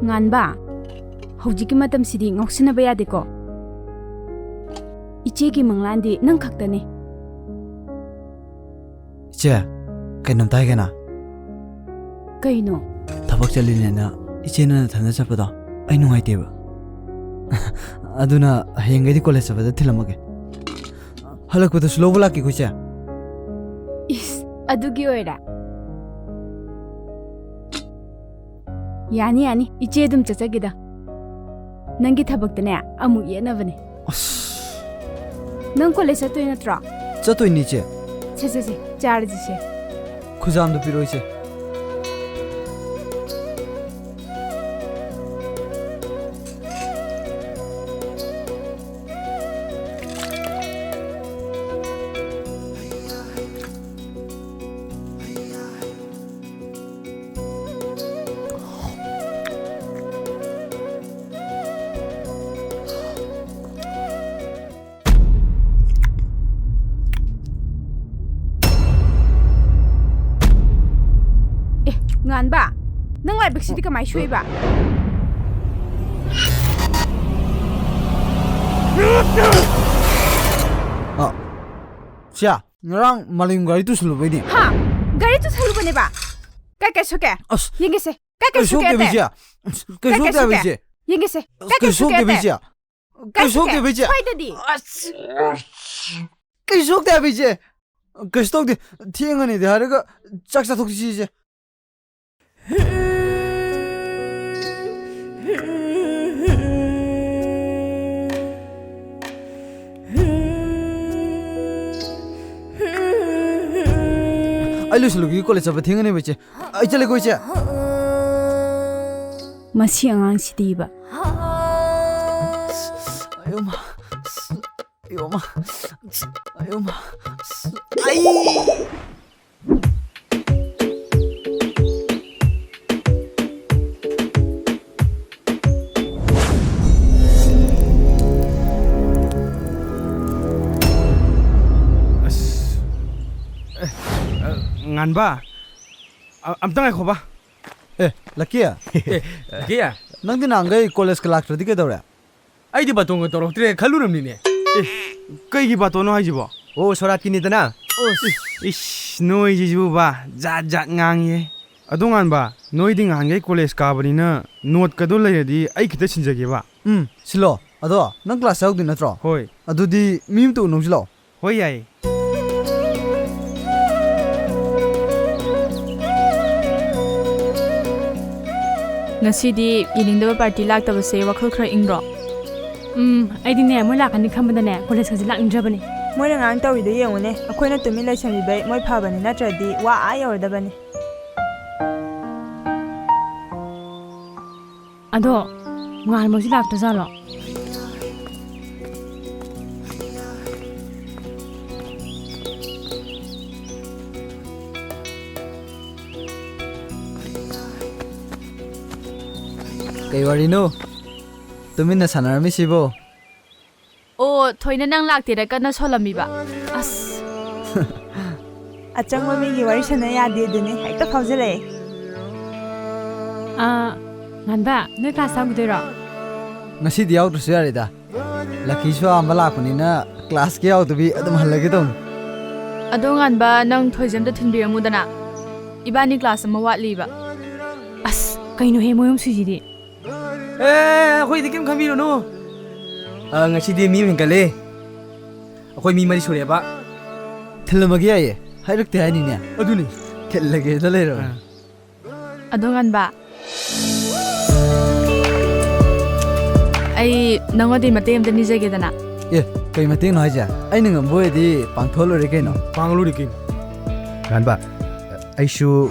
ꯉꯥꯟꯕ, ꯍꯧꯖꯤꯛꯀꯤ ꯃꯇꯝꯁꯤꯗꯤ ꯉꯥꯎꯁꯤꯟꯅꯕ ꯌꯥꯗꯦꯀꯣ꯫ ꯏꯆꯦꯒꯤ ꯃꯪꯂꯥꯟꯗꯤ ꯅꯪ ꯈꯛꯇꯅꯦ꯫ ꯏꯆꯦ, ꯀꯩꯅꯣꯝꯇ ꯍꯥꯏꯒꯦꯅ꯫ ꯀꯩꯅꯣ? ꯊꯕꯛ ꯆꯠꯂꯤꯅꯦꯅ ꯏꯆꯦꯅ ꯅꯊꯟꯗ ꯆꯠꯄꯗꯣ ꯑꯩ ꯅꯨꯡꯉꯥꯏꯇꯦꯕ꯫ ꯑꯗꯨꯅ ꯍꯌꯦꯡꯈꯩꯗꯤ ꯀꯣꯂꯦꯖ ꯆꯠꯄꯗ ꯊꯤꯜꯂꯝꯃꯒꯦ꯫ ꯍꯜꯂꯛꯄꯗꯁꯨ ꯂꯧꯕ ꯂꯥꯛꯀꯦꯀꯣ, ꯏꯆꯦ꯫ ꯏꯁ, ꯑꯗꯨꯒꯤ ꯑꯣꯏꯔꯦ? ꯌꯥꯅꯤ, ꯌꯥꯅꯤ꯫ ꯏꯆꯦ ꯑꯗꯨꯝ ꯆꯠꯆꯒꯦꯗ꯫ ꯅꯪꯒꯤ ꯊꯕꯛꯇꯅꯦ ꯑꯃꯨꯛ ꯌꯦꯠꯅꯕꯅꯦ꯫ ꯑꯁ꯫ ꯅꯪ ꯀꯣꯂꯦꯖ ꯆꯠꯇꯣꯏ ꯅꯠꯇ꯭ꯔꯣ? ꯆꯠꯇꯣꯏꯅꯤ, ꯏꯆꯦ꯫ ꯁꯦ, ꯁꯦ, ꯁꯦ, ꯆꯥꯔꯁꯤ, ꯁꯦ꯫ ꯈꯨꯖꯥꯝꯗꯣ ꯄꯤꯔꯛꯑꯣ, ꯏꯆꯦ꯫ ꯑꯦ, ꯉꯥꯟꯕ, ꯅꯪ ꯂꯥꯏꯕꯛꯁꯤꯗꯤ ꯀꯃꯥꯏ ꯁꯣꯛꯏꯕ? ꯑ, ꯁꯤꯌꯥ, ꯉꯔꯥꯡ ꯃꯥꯂꯦꯝ ꯒꯥꯔꯤ ꯇꯨꯁꯜꯂꯨꯕꯩꯅꯦ꯫ ꯍꯥ? ꯒꯥꯔꯤ ꯇꯨꯁꯜꯂꯨꯕꯅꯦꯕ? ꯀꯥꯏ ꯀꯥꯏ ꯁꯣꯛꯀꯦ? ꯑꯁ, ꯌꯦꯡꯒꯦꯁꯦ꯫ ꯀꯥꯏ ꯀꯥꯏ ꯀꯩꯁꯨ ꯁꯣꯛꯀꯦ ꯁꯣꯛꯇꯦ, ꯑꯇꯩ? ꯏꯆꯦ꯫ ꯀꯩꯁꯨ ꯀꯥꯏ ꯀꯥꯏ ꯁꯣꯛꯇꯦ ꯍꯥꯏꯕ, ꯁꯣꯛꯀꯦ? ꯏꯆꯦ꯫ ꯌꯦꯡꯒꯦꯁꯦ꯫ ꯀꯥꯏ ꯀꯥꯏ ꯀꯩꯁꯨ ꯁꯣꯛꯀꯦ ꯁꯣꯛꯇꯦ ꯍꯥꯏꯕ, ꯑꯇꯩ? ꯏꯆꯦ꯫ ꯀꯥꯏ ꯀꯩꯁꯨ ꯁꯣꯛꯀꯦ ꯁꯣꯛꯇꯦ ꯍꯥꯏꯕ, ꯏꯆꯦ꯫ ꯁ꯭ꯋꯥꯏꯗꯗꯤ? ꯑꯁ꯫ ꯀꯩꯁꯨ ꯁꯣꯛꯇꯦ ꯍꯥꯏꯕ, ꯏꯆꯦ꯫ ꯀꯩꯁꯨ ꯇꯧꯗꯦ꯫ ꯊꯦꯡꯉꯅꯤꯗꯤ ꯍꯥꯏꯔꯒ ꯆꯥꯛ ꯆꯥꯊꯣꯛꯁꯤ, ꯏꯆꯦ꯫ ꯑꯩ ꯂꯣꯏꯁꯤꯜꯂꯨꯈꯤꯒꯦ, ꯀꯣꯂꯦꯖ ꯆꯠꯄ ꯊꯦꯡꯉꯅꯦꯕ, ꯏꯆꯦ꯫ ꯑꯩ ꯆꯠꯂꯦꯀꯣ, ꯏꯆꯦ꯫ ꯃꯁꯤ ꯑꯉꯥꯡꯁꯤꯗꯤꯕ꯫ ꯑꯌꯣꯃ꯫ ꯑꯌꯣꯃ꯫ ꯑꯌꯣꯃ꯫ ꯑꯩ꯫ ꯑꯁ꯫ ꯑꯦ, ꯑ, ꯉꯥꯟꯕ꯫ ꯑ-, ꯑꯝꯇ ꯉꯥꯏꯈꯣꯕ꯫ ꯑꯦ, ꯂꯛꯀꯤ꯫ ꯑꯦ, ꯂꯛꯀꯤ꯫ ꯅꯪꯗꯤ ꯅꯍꯥꯟꯈꯩ ꯀꯣꯂꯦꯖꯀ ꯂꯥꯛꯇ꯭ꯔꯗꯤ ꯀꯩꯗꯧꯔꯦ? ꯑꯩꯗꯤ ꯕꯥꯇꯣꯟꯒ ꯇꯧꯔꯛꯇ꯭ꯔꯦ ꯈꯜꯂꯨꯔꯝꯅꯤꯅꯦ꯫ ꯑꯦ, ꯀꯩꯒꯤ ꯕꯥꯇꯣꯟꯅꯣ ꯍꯥꯏꯁꯤꯕꯣ? ꯑꯣ, ꯁꯣꯔꯥꯠꯀꯤꯅꯤꯗꯅ꯫ ꯏꯁ, ꯅꯣꯏꯁꯤꯁꯨꯕ, ꯖꯥꯠ ꯖꯥꯠ ꯉꯥꯡꯉꯤꯍꯦ꯫ ꯑꯗꯣ ꯉꯥꯟꯕ, ꯅꯣꯏꯗꯤ ꯉꯍꯥꯟꯈꯩ ꯀꯣꯂꯦꯖ ꯀꯥꯕꯅꯤꯅ ꯅꯣꯠꯀꯗꯣ ꯂꯩꯔꯗꯤ ꯑꯩ ꯈꯤꯇ ꯁꯤꯟꯖꯒꯦꯕ꯫ ꯎꯝ, ꯁꯤꯜꯂꯣ꯫ ꯑꯗꯣ ꯅꯪ ꯀ꯭ꯂꯥꯁ ꯌꯥꯎꯗꯣꯏ ꯅꯠꯇ꯭ꯔꯣ? ꯍꯣꯏ꯫ ꯑꯗꯨꯗꯤ ꯃꯤ ꯑꯃꯇ ꯎꯅꯧꯁꯤ ꯂꯥꯛꯑꯣ꯫ ꯍꯣꯏ, ꯌꯥꯏꯌꯦ꯫ ꯉꯁꯤꯗꯤ ꯌꯦꯡꯅꯤꯡꯗꯕ ꯄꯥꯔꯇꯤ ꯂꯥꯛꯇꯕꯁꯦ ꯋꯥꯈꯜ ꯈꯔ ꯏꯪꯗ꯭ꯔꯣ? ꯎꯝ, ꯑꯩꯗꯤꯅꯦ, ꯃꯣꯏ ꯂꯥꯛꯀꯅꯤ ꯈꯟꯕꯗꯅꯦ, ꯀꯣꯂꯦꯖꯀꯁꯦ ꯂꯥꯛꯅꯤꯡꯗ꯭ꯔꯕꯅꯦ꯫ ꯃꯣꯏꯅ ꯉꯔꯥꯡ ꯇꯧꯔꯤꯗꯣ ꯌꯦꯡꯉꯨꯅꯦ, ꯑꯩꯈꯣꯏꯅ ꯇꯨꯃꯤꯟ ꯂꯩꯁꯟꯕꯤꯕꯩ ꯃꯣꯏ ꯐꯕꯅꯤ, ꯅꯠꯇ꯭ꯔꯗꯤ ꯋꯥ ꯑꯥ ꯌꯧꯔꯗꯕꯅꯤ꯫ ꯑꯗꯣ ꯉꯥꯟꯕꯁꯨ ꯂꯥꯛꯇ꯭ꯔꯖꯥꯠꯂꯣ? ꯀꯩ ꯋꯥꯔꯤꯅꯣ ꯇꯨꯃꯤꯟꯅ ꯁꯥꯟꯅꯔꯝꯃꯤꯁꯤꯕꯣ? ꯑꯣ, ꯊꯣꯏꯅ ꯅꯪ ꯂꯥꯛꯇꯦꯅ ꯀꯟꯅ ꯁꯣꯜꯂꯝꯃꯤꯕ꯫ ꯑꯁ꯫ ꯑꯆꯪꯕ ꯃꯤꯒꯤ ꯋꯥꯔꯤ ꯁꯥꯟꯅ ꯌꯥꯗꯦ ꯑꯗꯨꯅꯤ, ꯍꯦꯛꯇ ꯐꯥꯎꯖꯜꯂꯛꯑꯦ꯫ ꯑꯥ, ꯉꯥꯟꯕ, ꯅꯣꯏ ꯀ꯭ꯂꯥꯁ ꯌꯥꯎꯈꯤꯗꯣꯏꯔꯣ? ꯉꯁꯤꯗꯤ ꯌꯥꯎꯗ꯭ꯔꯁꯨ ꯌꯥꯔꯦꯗ꯫ ꯂꯛꯀꯤꯁꯨ ꯑꯍꯥꯟꯕ ꯂꯥꯛꯄꯅꯤꯅ ꯀ꯭ꯂꯥꯁꯀꯤ ꯌꯥꯎꯗꯕꯤ ꯑꯗꯨꯝ ꯍꯜꯂꯒꯦ ꯇꯧꯅꯤ꯫ ꯑꯗꯣ ꯉꯥꯟꯕ, ꯅꯪ ꯊꯣꯏꯁꯦ ꯑꯝꯇ ꯊꯤꯟꯕꯤꯔꯝꯃꯨꯗꯅ꯫ ꯏꯕꯥꯅꯤ ꯀ꯭ꯂꯥꯁ ꯑꯃ ꯋꯥꯠꯂꯤꯕ꯫ ꯑꯁ, ꯀꯩꯅꯣꯍꯦ ꯃꯣꯏ ꯑꯍꯨꯝ ꯁꯨꯏꯁꯤꯗꯤ? ꯑꯦ, ꯑꯩꯈꯣꯏꯗꯤ ꯀꯩꯝ ꯈꯟꯕꯤꯔꯨꯅꯨ꯫ ꯑ, ꯉꯁꯤꯗꯤ ꯃꯤ ꯑꯃ ꯍꯦꯟꯒꯠꯂꯦ꯫ ꯑꯩꯈꯣꯏ ꯃꯤ ꯃꯔꯤ ꯁꯨꯔꯦꯕ꯫ ꯊꯤꯜꯂꯝꯃꯒꯦ ꯌꯥꯏꯌꯦ꯫ ꯍꯥꯏꯔꯛꯇꯦ ꯍꯥꯏꯅꯤꯅꯦ꯫ ꯑꯗꯨꯅꯤ꯫ ꯊꯤꯜꯂꯒꯦꯗ ꯂꯩꯔꯕꯅꯦ꯫ ꯑꯥ꯫ ꯑꯗꯣ ꯉꯥꯟꯕ, ꯑꯩ ꯅꯉꯣꯟꯗꯩ ꯃꯇꯦꯡ ꯑꯝꯇ ꯅꯤꯖꯒꯦꯗꯅ꯫ ꯑꯦ, ꯀꯩ ꯃꯇꯦꯡꯅꯣ ꯍꯥꯏꯁꯦ? ꯑꯩꯅ ꯉꯝꯕ ꯑꯣꯏꯔꯗꯤ ꯄꯥꯡꯊꯣꯛꯍꯜꯂꯣꯏꯔꯦ ꯀꯩꯅꯣ꯫ ꯄꯥꯡꯂꯣꯏꯔꯦ ꯀꯩꯅꯣ꯫ ꯉꯥꯟꯕ, ꯑꯩꯁꯨ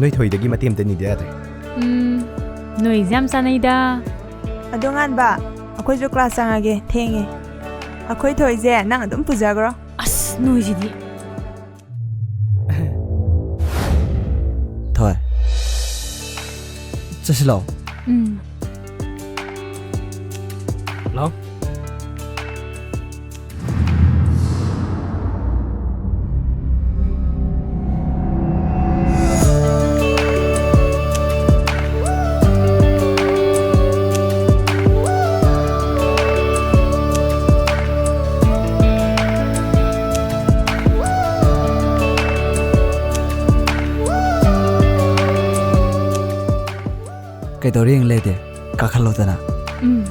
ꯅꯣꯏ ꯊꯣꯏꯗꯒꯤ ꯃꯇꯦꯡ ꯑꯝꯇ ꯅꯤꯗ ꯌꯥꯗ꯭ꯔꯦ꯫ ꯎꯝ, ꯅꯣꯏꯁꯦ ꯌꯥꯝ ꯆꯥꯟꯅꯩꯗ꯫ ꯑꯗꯣ ꯉꯥꯟꯕ, ꯑꯩꯈꯣꯏꯁꯨ ꯀ꯭ꯂꯥꯁ ꯆꯪꯉꯒꯦ, ꯊꯦꯡꯉꯦ꯫ ꯑꯩꯈꯣꯏ ꯊꯣꯏꯁꯦ ꯅꯪ ꯑꯗꯨꯝ ꯄꯨꯖꯈ꯭ꯔꯣ꯫ ꯑꯁ, ꯅꯣꯏꯁꯤꯗꯤ꯫ ꯊꯣꯏ, ꯆꯠꯁꯤ ꯂꯥꯛꯑꯣ꯫ ꯎꯝ꯫ ꯂꯥꯛꯑꯣ꯫ ꯀꯩꯗꯧꯔꯤ ꯌꯦꯡ ꯂꯩꯗꯤ? ꯀꯥꯈꯠꯂꯣꯗꯅ꯫ ꯎꯝ꯫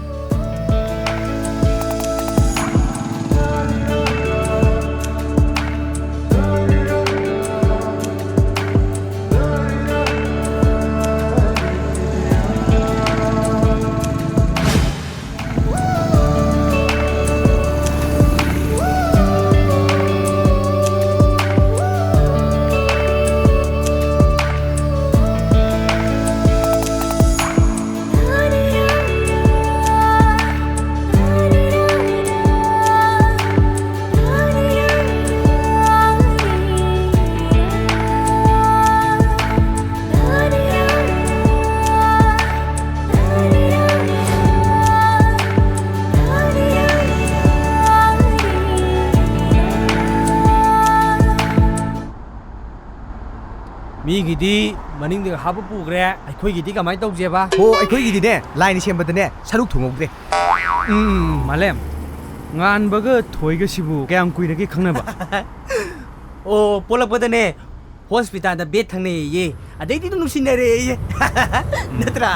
ꯃꯤꯒꯤꯗꯤ ꯃꯅꯤꯡꯗꯒ ꯍꯥꯞꯄ ꯄꯨꯈ꯭ꯔꯦ, ꯑꯩꯈꯣꯏꯒꯤꯗꯤ ꯀꯃꯥꯏꯅ ꯇꯧꯁꯦꯕ? ꯍꯣ, ꯑꯩꯈꯣꯏꯒꯤꯗꯤꯅꯦ, line ꯁꯦꯝꯕꯗꯅꯦ ꯁꯔꯨꯛ ꯊꯨꯡꯍꯧꯗ꯭ꯔꯦ꯫ ꯎꯝ, ꯃꯥꯂꯦꯝ, ꯉꯥꯟꯕꯒ ꯊꯣꯏꯒꯁꯤꯕꯨ ꯀꯌꯥꯝ ꯀꯨꯏꯔꯒꯦ ꯈꯪꯅꯕ? ꯑꯣ, ꯄꯣꯛꯂꯛꯄꯗꯅꯦ ꯍꯣꯁꯄꯤꯇꯥꯜꯗ ꯕꯦꯠ ꯊꯪꯅꯩꯌꯦ, ꯑꯗꯩꯗꯤ ꯑꯗꯨꯝ ꯅꯨꯡꯁꯤꯅꯔꯦꯌꯦ꯫ ꯅꯠꯇ꯭ꯔꯥ?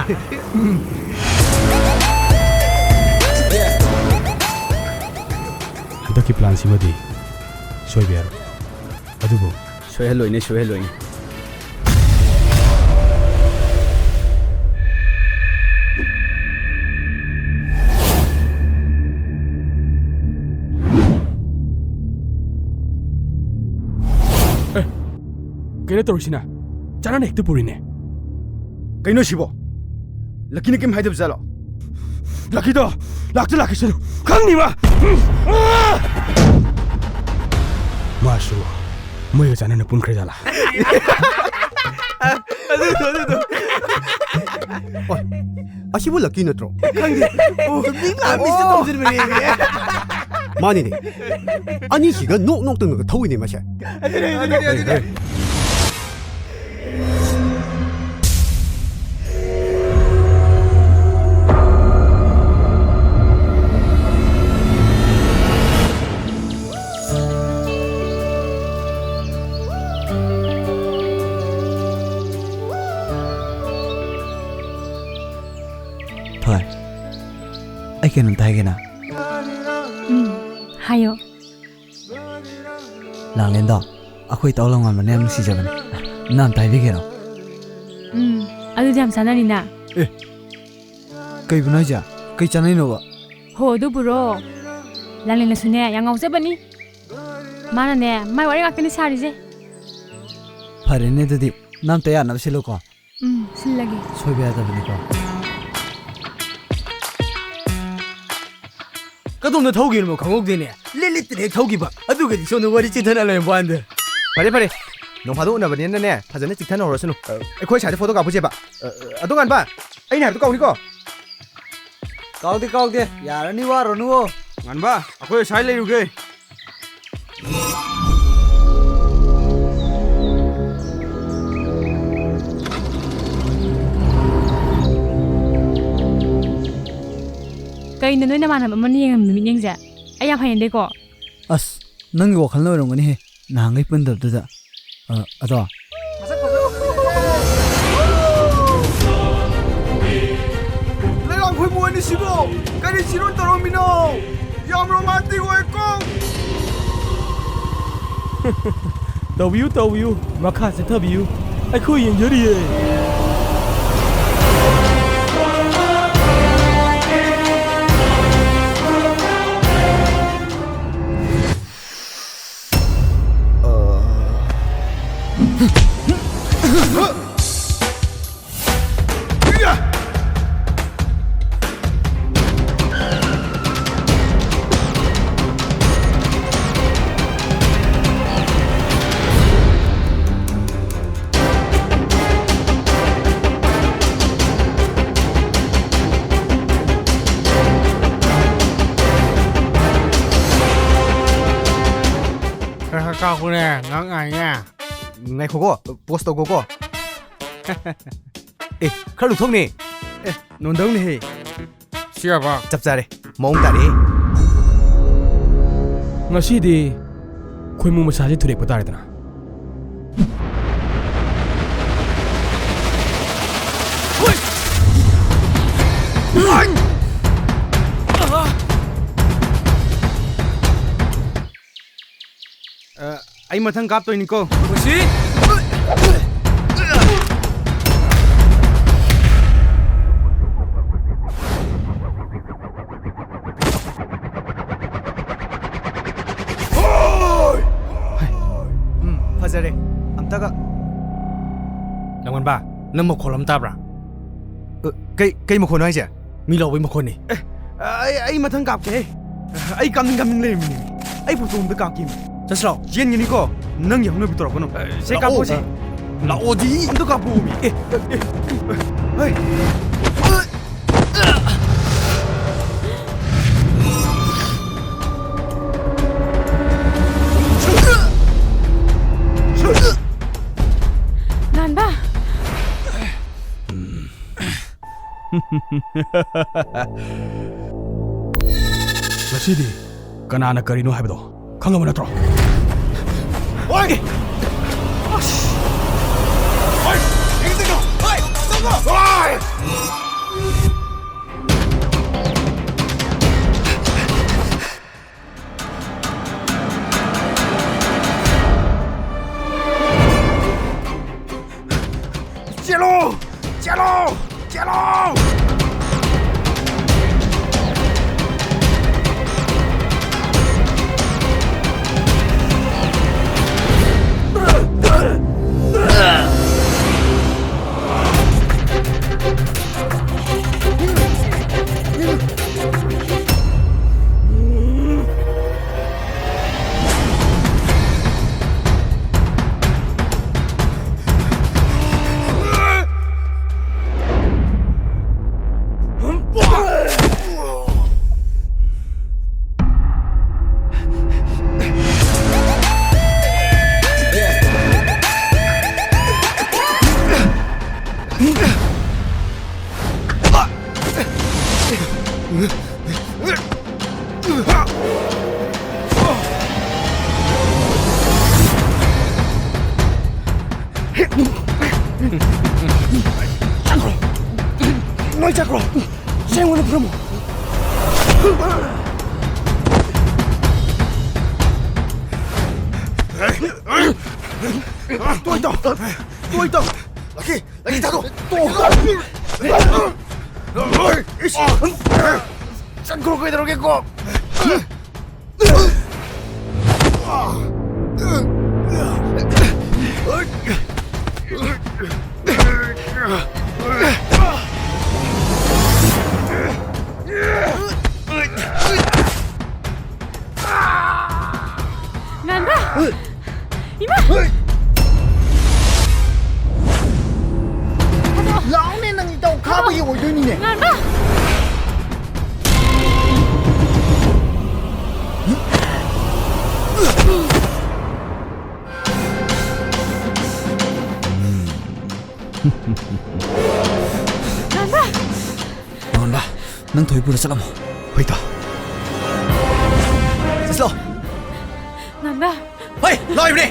ꯍꯟꯗꯛꯀꯤ planꯁꯤꯃꯗꯤ ꯁꯣꯏꯕ ꯌꯥꯔꯣꯏ꯫ ꯑꯗꯨꯕꯨ ꯁꯣꯏꯍꯜꯂꯣꯏꯅꯦ, ꯁꯣꯏꯍꯜꯂꯣꯏꯅꯦ꯫ ꯑꯦ, ꯀꯩꯅꯣ ꯇꯧꯔꯤꯁꯤꯅ? ꯆꯥꯅꯅ ꯍꯦꯛꯇ ꯄꯨꯔꯤꯅꯦ꯫ ꯀꯩꯅꯣ ꯁꯤꯕꯣ? ꯂꯛꯀꯤꯅ ꯀꯩꯝ ꯍꯥꯏꯗꯕ ꯖꯥꯠꯂꯣ? ꯂꯛꯀꯤꯗꯣ ꯂꯥꯛꯇ ꯂꯥꯛꯈꯤꯁꯅꯨ꯫ ꯈꯪꯅꯤ ꯃꯥ꯫ ꯃꯥꯁꯨ ꯃꯣꯏꯒ ꯆꯥꯟꯅꯅ ꯄꯨꯟꯈ꯭ꯔꯖꯥꯠꯂꯥ? ꯑꯗꯨꯗꯣ, ꯑꯗꯨꯗꯣ꯫ ꯑꯣꯏ, ꯑꯁꯤꯕꯨ ꯂꯛꯀꯤ ꯅꯠꯇ꯭ꯔꯣ? ꯈꯪꯗꯦ꯫ ꯑꯣ, ꯃꯤ ꯂꯥꯛꯑ ꯃꯤꯁꯇ ꯇꯧꯁꯤꯟꯕꯅꯦ꯫ ꯃꯥꯅꯤꯅꯦ꯫ ꯑꯅꯤꯁꯤꯒ ꯅꯣꯛ ꯅꯣꯛꯇꯅꯒ ꯊꯧꯏꯅꯦ ꯃꯁꯦ꯫ ꯑꯗꯨꯅꯦ, ꯑꯗꯨꯅꯦ, ꯑꯗꯨꯅꯦ꯫ ꯍꯣꯏ, ꯑꯩ ꯀꯩꯅꯣꯝꯇ ꯍꯥꯏꯒꯦꯅ꯫ ꯎꯝ, ꯍꯥꯏꯌꯣ꯫ ꯂꯥꯡꯂꯦꯟꯗꯣ, ꯑꯩꯈꯣꯏ ꯇꯥꯎ ꯂꯝꯉꯥꯟꯕꯅ ꯌꯥꯝ ꯅꯨꯡꯁꯤꯖꯕꯅꯦ꯫ ꯅꯪ ꯑꯝꯇ ꯍꯥꯏꯕꯤꯒꯦꯔꯣ? ꯎꯝ, ꯑꯗꯨꯗꯤ ꯌꯥꯝ ꯆꯥꯟꯅꯅꯤꯅ꯫ ꯑꯦ, ꯀꯩꯕꯨꯅꯣ ꯍꯥꯏꯁꯦ? ꯀꯩ ꯆꯥꯟꯅꯩꯅꯣꯕ? ꯍꯣ, ꯑꯗꯨꯕꯨꯔꯣ? ꯂꯥꯡꯂꯦꯟꯅꯁꯨꯅꯦ, ꯌꯥꯝ ꯉꯥꯎꯖꯕꯅꯤ꯫ ꯃꯥꯅꯅꯦ, ꯃꯥꯏ ꯋꯥꯔꯤ ꯉꯥꯛꯇꯅꯤ ꯁꯥꯔꯤꯁꯦ꯫ ꯐꯔꯦꯅꯦ, ꯑꯗꯨꯗꯤ ꯅꯪ ꯑꯝꯇ ꯌꯥꯅꯕ ꯁꯤꯜꯂꯨꯀꯣ꯫ ꯎꯝ, ꯁꯤꯜꯂꯒꯦ꯫ ꯁꯣꯏꯕ ꯌꯥꯗꯕꯅꯤꯀꯣ꯫ ꯀꯗꯣꯝꯗ ꯊꯧꯈꯤꯕꯅꯣ ꯈꯪꯍꯧꯗꯦꯅꯦ꯫ ꯂꯤꯠ ꯂꯤꯠꯇꯅ ꯍꯦꯛ ꯊꯧꯈꯤꯕ꯫ ꯑꯗꯨꯒꯗꯤ ꯁꯣꯝꯗ ꯋꯥꯔꯤ ꯆꯤꯊꯅ ꯂꯩꯔꯝꯕ ꯋꯥꯅꯤꯗ꯫ ꯐꯔꯦ, ꯐꯔꯦ꯫ ꯅꯣꯡ ꯐꯥꯗꯣꯛ ꯎꯅꯕꯅꯤꯅꯅꯦ, ꯐꯖꯅ ꯆꯤꯛꯊꯅꯍꯧꯔꯁꯅꯨ꯫ ꯑ, ꯑꯩꯈꯣꯏ ꯁ꯭ꯋꯥꯏꯗ ꯐꯣꯇꯣ ꯀꯥꯞꯄꯨꯁꯦꯕ꯫ ꯑ, ꯑ, ꯑꯗꯣ ꯉꯥꯟꯕ, ꯑꯩꯅ ꯍꯥꯏꯕꯗꯣ ꯀꯥꯎꯅꯤꯀꯣ꯫ ꯀꯥꯎꯗꯦ, ꯀꯥꯎꯗꯦ꯫ ꯌꯥꯔꯅꯤ, ꯋꯥꯔꯨꯅꯨꯋꯣ꯫ ꯉꯥꯟꯕ, ꯑꯩꯈꯣꯏ ꯁ꯭ꯋꯥꯏ ꯂꯩꯔꯨꯒꯦ꯫ ꯀꯩꯅꯣ ꯅꯣꯏ ꯅꯃꯥꯟꯅꯕ ꯑꯃꯅ ꯌꯦꯡꯉꯝꯃꯤ ꯃꯤꯠꯌꯦꯡꯁꯦ? ꯑꯩ ꯌꯥꯝ ꯍꯩꯅꯗꯦꯀꯣ꯫ ꯑꯁ, ꯅꯪꯒꯤ ꯋꯥꯈꯜꯅ ꯑꯣꯏꯔꯝꯒꯅꯤꯍꯦ, ꯅꯍꯥꯟꯈꯩ ꯄꯨꯟꯗꯕꯗꯨꯗ꯫ ꯑ, ꯑꯗꯣ꯫ ꯂꯩꯔꯥꯡ ꯈꯣꯏꯃꯨ ꯑꯅꯤꯁꯤꯕꯨ ꯀꯔꯤ ꯆꯤꯔꯣꯟ ꯇꯧꯔꯝꯃꯤꯅꯣ? ꯌꯥꯝ ꯔꯣꯃꯥꯟꯇꯤꯛ ꯑꯣꯏꯀꯣ꯫ ꯇꯧꯕꯤꯌꯨ, ꯇꯧꯕꯤꯌꯨ, ꯃꯈꯥ ꯆꯠꯊꯕꯤꯌꯨ, ꯑꯩꯈꯣꯏ ꯌꯦꯡꯖꯔꯤꯌꯦ꯫ ꯈꯔ ꯈꯔ ꯀꯥꯞꯄꯨꯅꯦ, ꯉꯛ ꯉꯥꯏꯅꯦ꯫ ꯉꯥꯏꯈꯣꯀꯣ, pause ꯇꯧꯈꯣꯀꯣ꯫ ꯑꯦ, ꯈꯔ ꯂꯨꯊꯣꯛꯅꯦ꯫ ꯑꯦ, ꯅꯣꯟꯗꯧꯅꯦꯍꯦ꯫ ꯁꯤ ꯌꯥꯕ? ꯆꯞ ꯆꯥꯔꯦ꯫ ꯃꯑꯣꯡ ꯇꯥꯔꯦ꯫ ꯉꯁꯤꯗꯤ ꯈꯣꯏꯃꯨ ꯃꯁꯥꯁꯦ ꯊꯨꯗꯦꯛꯄ ꯇꯥꯔꯦꯗꯅ꯫ ꯍꯣꯏ! ꯑ, ꯑꯩ ꯃꯊꯪ ꯀꯥꯞꯇꯣꯏꯅꯤꯀꯣ꯫ ꯄꯨꯟꯁꯤ! ꯎꯝ, ꯐꯖꯔꯦ꯫ ꯑꯝꯇꯒ꯫ ꯂꯥꯡꯕꯟꯕ, ꯅꯪ ꯃꯈꯣꯜ ꯑꯃ ꯇꯥꯕ꯭ꯔꯥ? ꯑ, ꯀꯩ, ꯀꯩ ꯃꯈꯣꯟꯅꯣ ꯍꯥꯏꯁꯦ? ꯃꯤ ꯂꯥꯎꯕꯩ ꯃꯈꯣꯟꯅꯤ꯫ ꯑꯦ, ꯑꯩ, ꯑꯩ ꯃꯊꯪ ꯀꯥꯞꯀꯦꯍꯦ꯫ ꯑꯩ ꯀꯥꯞꯅꯤꯡ ꯀꯥꯞꯅꯤꯡ ꯂꯩꯔꯝꯃꯤꯅꯦ꯫ ꯑꯩ ꯐꯣꯇꯣ ꯑꯝꯇ ꯀꯥꯞꯀꯦ꯫ ꯆꯠꯁꯤꯔꯣ? ꯆꯦꯟꯒꯅꯤꯀꯣ꯫ ꯅꯪꯒꯤ ꯍꯧꯅꯕꯤ ꯇꯧꯔꯛꯀꯅꯨ꯫ ꯑꯦ, ꯁꯦ, ꯂꯥꯛꯑꯣ꯫ ꯀꯥꯞꯄꯣꯁꯦ꯫ ꯂꯥꯛꯑꯣꯗꯤ꯫ ꯑꯝꯇ ꯀꯥꯞꯄꯣꯃꯤ꯫ ꯑꯦ, ꯑꯦ, ꯑꯦ, ꯍꯩ꯫ ꯂꯥꯟꯕ꯫ ꯉꯁꯤꯗꯤ ꯀꯅꯥꯅ ꯀꯔꯤꯅꯣ ꯍꯥꯏꯕꯗꯣ ꯈꯪꯉꯕ ꯅꯠꯇ꯭ꯔꯣ? ꯑꯣꯏ! ꯑꯁ! ꯑꯣꯏ! ꯌꯦꯡꯁꯤꯀꯣ! ꯑꯣꯏ! ꯆꯪꯉꯣ! ꯑꯣꯏ! ꯆꯦꯜꯂꯣ! ꯆꯦꯜꯂꯣ! ꯆꯦꯜꯂꯣ! ꯆꯠꯈ꯭ꯔꯣ! ꯂꯣꯏ ꯆꯠꯈ꯭ꯔꯣ! ꯆꯦꯡꯉꯣꯟꯗ ꯐꯨꯔꯝꯃꯣ꯫ ꯇꯣꯏ ꯇꯧ꯫ ꯇꯣꯏ ꯇꯧ꯫ ꯂꯛꯀꯤ, ꯂꯛꯀꯤ, ꯊꯥꯗꯣꯛ꯫ ꯇꯣ꯫ ꯆꯪꯈ꯭ꯔꯣ ꯀꯩꯗꯧꯔꯒꯦ ꯀꯣ꯫ ꯉꯥꯟꯕ! ꯏꯃꯥ! ꯊꯥꯗꯣꯛꯑꯣ! ꯂꯥꯎꯅꯦ, ꯅꯪ ꯏꯇꯥꯎ ꯈꯥꯕꯒꯤ ꯑꯣꯏꯗꯣꯏꯅꯤꯅꯦ꯫ ꯉꯥꯟꯕ! ꯉꯥꯟꯕ! ꯉꯥꯟꯕ, ꯅꯪ ꯊꯣꯏ ꯄꯨꯔ ꯆꯠꯂꯝꯃꯣ꯫ ꯍꯣꯏ, ꯏꯇꯥꯎ꯫ ꯆꯠꯂꯣ꯫ ꯉꯥꯟꯕ! ꯍꯣꯏ, ꯂꯥꯛꯏꯕꯅꯦ꯫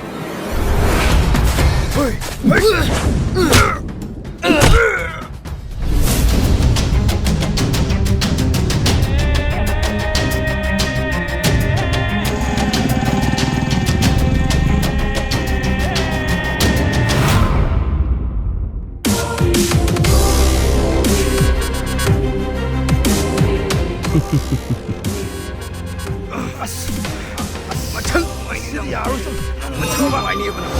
ꯍꯣꯏ꯫ ꯑꯁ, ꯑꯁ, ꯃꯊꯪ ꯅꯨꯡꯉꯥꯏꯅꯤꯗ꯫ ꯌꯥꯔꯣꯏ, ꯁꯨꯝ꯫ ꯃꯊꯪ ꯅꯨꯡꯉꯥꯏꯅꯤꯕ ꯅꯪ꯫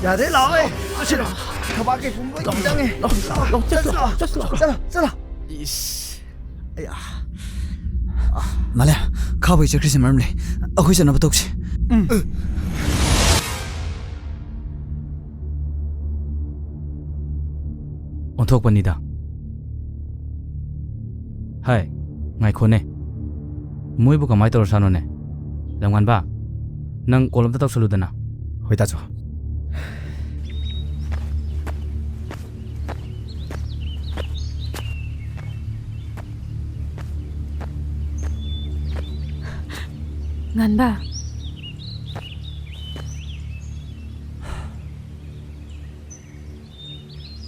ꯌꯥꯔꯦ, ꯂꯥꯛꯑꯣ꯫ ꯆꯠꯁꯤꯔꯣ? ꯊꯕꯥꯛꯀꯤ ꯄꯨꯝꯕ ꯂꯥꯛꯑꯣ, ꯆꯪꯉꯦ꯫ ꯂꯥꯛꯑꯣ, ꯂꯥꯛꯑꯣ, ꯆꯠꯁꯤ ꯂꯥꯛꯑꯣ, ꯆꯠꯁꯤ ꯂꯥꯛꯑꯣ꯫ ꯆꯠꯂꯣ, ꯆꯠꯂꯣ꯫ ꯏꯁ꯫ ꯑꯌꯥ꯫ ꯃꯥꯂꯦ, ꯈꯥꯕꯩ ꯆꯠꯈ꯭ꯔꯤꯁꯦ ꯃꯔꯝ ꯂꯩ꯫ ꯑꯩꯈꯣꯏ ꯆꯠꯅꯕ ꯇꯧꯁꯤ꯫ ꯎꯝ꯫ ꯑꯣꯟꯊꯣꯛꯄꯅꯤꯗ꯫ ꯍꯥꯏ, ꯉꯥꯏꯈꯣꯅꯦ꯫ ꯃꯣꯏꯕꯨ ꯀꯃꯥꯏ ꯇꯧꯔꯁꯥꯅꯣꯅꯦ? ꯂꯝꯉꯥꯟꯕ, ꯅꯪ call ꯑꯝꯇ ꯇꯧꯁꯜꯂꯨꯗꯅ꯫ ꯍꯣꯏ, ꯇꯥꯆꯧ꯫ ꯉꯥꯟꯕ꯫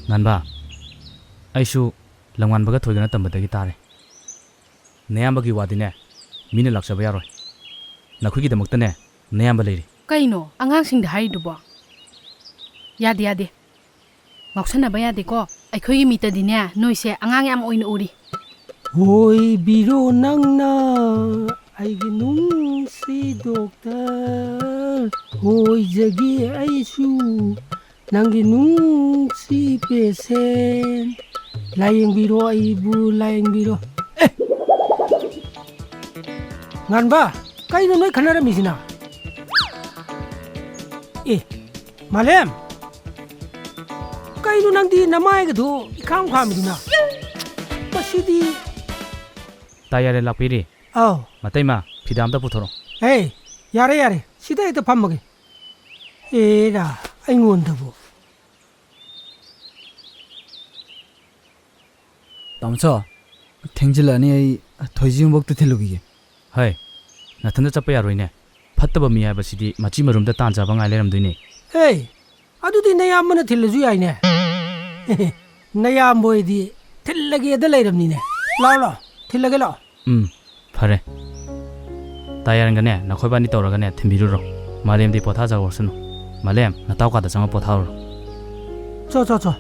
ꯉꯥꯟꯕ, ꯑꯩꯁꯨ ꯂꯝꯉꯥꯟꯕꯒ ꯊꯣꯏꯒꯅ ꯇꯝꯕꯗꯒꯤ ꯇꯥꯔꯦ꯫ ꯅꯌꯥꯝꯕꯒꯤ ꯋꯥꯗꯤꯅꯦ, ꯃꯤꯅ ꯂꯥꯛꯆꯕ ꯌꯥꯔꯣꯏ꯫ ꯅꯈꯣꯏꯒꯤꯗꯃꯛꯇꯅꯦ, ꯅꯌꯥꯝꯕ ꯂꯩꯔꯤ꯫ ꯀꯩꯅꯣ ꯑꯉꯥꯡꯁꯤꯡꯗ ꯍꯥꯏꯔꯤꯗꯨꯕꯣ? ꯌꯥꯗꯦ, ꯌꯥꯗꯦ꯫ ꯉꯥꯎꯁꯟꯅꯕ ꯌꯥꯗꯦꯀꯣ꯫ ꯑꯩꯈꯣꯏꯒꯤ ꯃꯤꯠꯇꯗꯤꯅꯦ, ꯅꯣꯏꯁꯦ ꯑꯉꯥꯡ ꯌꯥꯝ ꯑꯣꯏꯅ ꯎꯔꯤ꯫ ꯑꯣꯏꯕꯤꯔꯣ ꯅꯪꯅ ꯑꯩꯒꯤ ꯅꯨꯡꯁꯤ ꯗꯣꯛꯇꯔ, ꯑꯣꯏꯖꯒꯦ ꯑꯩꯁꯨ ꯅꯪꯒꯤ ꯅꯨꯡꯁꯤ ꯄꯦꯁꯦꯟ꯫ ꯂꯥꯌꯦꯡꯕꯤꯔꯣ, ꯑꯩꯕꯨ ꯂꯥꯌꯦꯡꯕꯤꯔꯣ꯫ ꯑꯦ! ꯉꯥꯟꯕ, ꯀꯩꯅꯣ ꯅꯣꯏ ꯈꯟꯅꯔꯝꯃꯤꯁꯤꯅ? ꯑꯦ, ꯃꯥꯂꯦꯝ! ꯀꯩꯅꯣ ꯅꯪꯗꯤ ꯅꯃꯥꯏꯒꯗꯣ ꯏꯈꯥꯝ ꯈꯥꯝꯃꯤꯗꯨꯅ? ꯃꯁꯤꯗꯤ꯫ ꯇꯥ ꯌꯥꯔꯦ, ꯂꯥꯛꯄꯤꯔꯤ꯫ ꯑꯧ꯫ ꯃꯇꯩꯃ, ꯐꯤꯗꯥ ꯑꯝꯇ ꯄꯨꯊꯣꯔꯛꯑꯣ꯫ ꯑꯦ, ꯌꯥꯔꯦ, ꯌꯥꯔꯦ꯫ ꯁꯤꯗ ꯍꯦꯛꯇ ꯐꯝꯃꯒꯦ꯫ ꯑꯦꯔꯥ, ꯑꯩꯉꯣꯟꯗꯕꯨ꯫ ꯇꯥꯃꯣꯆꯧ, ꯊꯦꯡꯖꯤꯜꯂꯛꯑꯅꯤ, ꯑꯩ ꯊꯣꯏꯖꯤꯡꯕꯣꯛꯇ ꯊꯤꯜꯂꯨꯈꯤꯒꯦ꯫ ꯍꯩ, ꯅꯊꯟꯗ ꯆꯠꯄ ꯌꯥꯔꯣꯏꯅꯦ꯫ ꯐꯠꯇꯕ ꯃꯤ ꯍꯥꯏꯕꯁꯤꯗꯤ ꯃꯆꯤ ꯃꯔꯨꯝꯗ ꯇꯥꯟ ꯆꯥꯕ ꯉꯥꯏ ꯂꯩꯔꯝꯗꯣꯏꯅꯦ꯫ ꯍꯦ, ꯑꯗꯨꯗꯤ ꯅꯌꯥꯝꯕꯅ ꯊꯤꯜꯂꯁꯨ ꯌꯥꯏꯅꯦ꯫ ꯅꯌꯥꯝꯕ ꯑꯣꯏꯗꯤ ꯊꯤꯜꯂꯒꯦꯗ ꯂꯩꯔꯕꯅꯤꯅꯦ꯫ ꯂꯥꯛꯑꯣ, ꯂꯥꯛꯑꯣ, ꯊꯤꯜꯂꯒꯦ, ꯂꯥꯛꯑꯣ꯫ ꯎꯝ, ꯐꯔꯦ꯫ ꯇꯥꯌꯥꯔꯟꯒꯅꯦ, ꯅꯈꯣꯏꯕꯥꯅꯤ ꯇꯧꯔꯒꯅꯦ, ꯊꯤꯟꯕꯤꯔꯨꯔꯣ꯫ ꯃꯥꯂꯦꯝꯗꯤ ꯄꯣꯊꯥꯖꯍꯧꯔꯁꯅꯨ꯫ ꯃꯥꯂꯦꯝ, ꯅꯇꯥꯎ ꯀꯥꯗ ꯆꯪꯉ ꯄꯣꯊꯥꯔꯨꯔꯣ꯫ ꯆꯣ, ꯆꯣ, ꯆꯣ꯫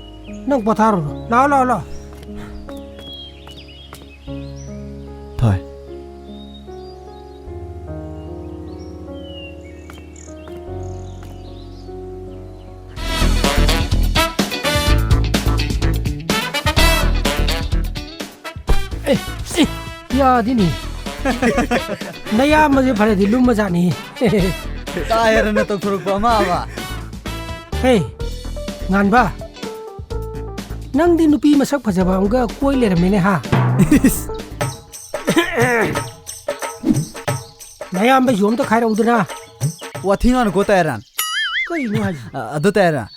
ꯅꯪ ꯄꯣꯊꯥꯔꯨꯔꯣ꯫ ꯂꯥꯛꯑꯣ, ꯂꯥꯛꯑꯣ, ꯂꯥꯛꯑꯣ꯫ ꯊꯣꯏ꯫ ꯑꯦ, ꯑꯦ, ꯌꯥꯗꯦꯅꯦ꯫ ꯅꯌꯥꯝꯕꯁꯦ ꯐꯔꯗꯤ ꯂꯨꯝꯕꯖꯥꯠꯅꯤ꯫ ꯇꯥꯌꯔꯅ ꯇꯧꯊꯣꯔꯛꯄ ꯑꯃ ꯑꯃ꯫ ꯍꯦ, ꯉꯥꯟꯕ, ꯅꯪꯗꯤ ꯅꯨꯄꯤ ꯃꯁꯛ ꯐꯖꯕ ꯑꯃꯒ ꯀꯣꯏ ꯂꯩꯔꯝꯃꯦꯅꯦ, ꯍꯥ? ꯏꯁ꯫ ꯅꯌꯥꯝꯕꯩꯁꯨ ꯑꯝꯇ ꯈꯥꯏꯔꯛꯎꯗꯅ꯫ ꯋꯥꯊꯤ ꯉꯥꯡꯅꯨꯀꯣ, ꯇꯥꯌꯔꯟ꯫ ꯀꯩꯅꯣ ꯍꯥꯏꯁꯦ? ꯑ, ꯑꯗꯣ ꯇꯥꯌꯔꯟ,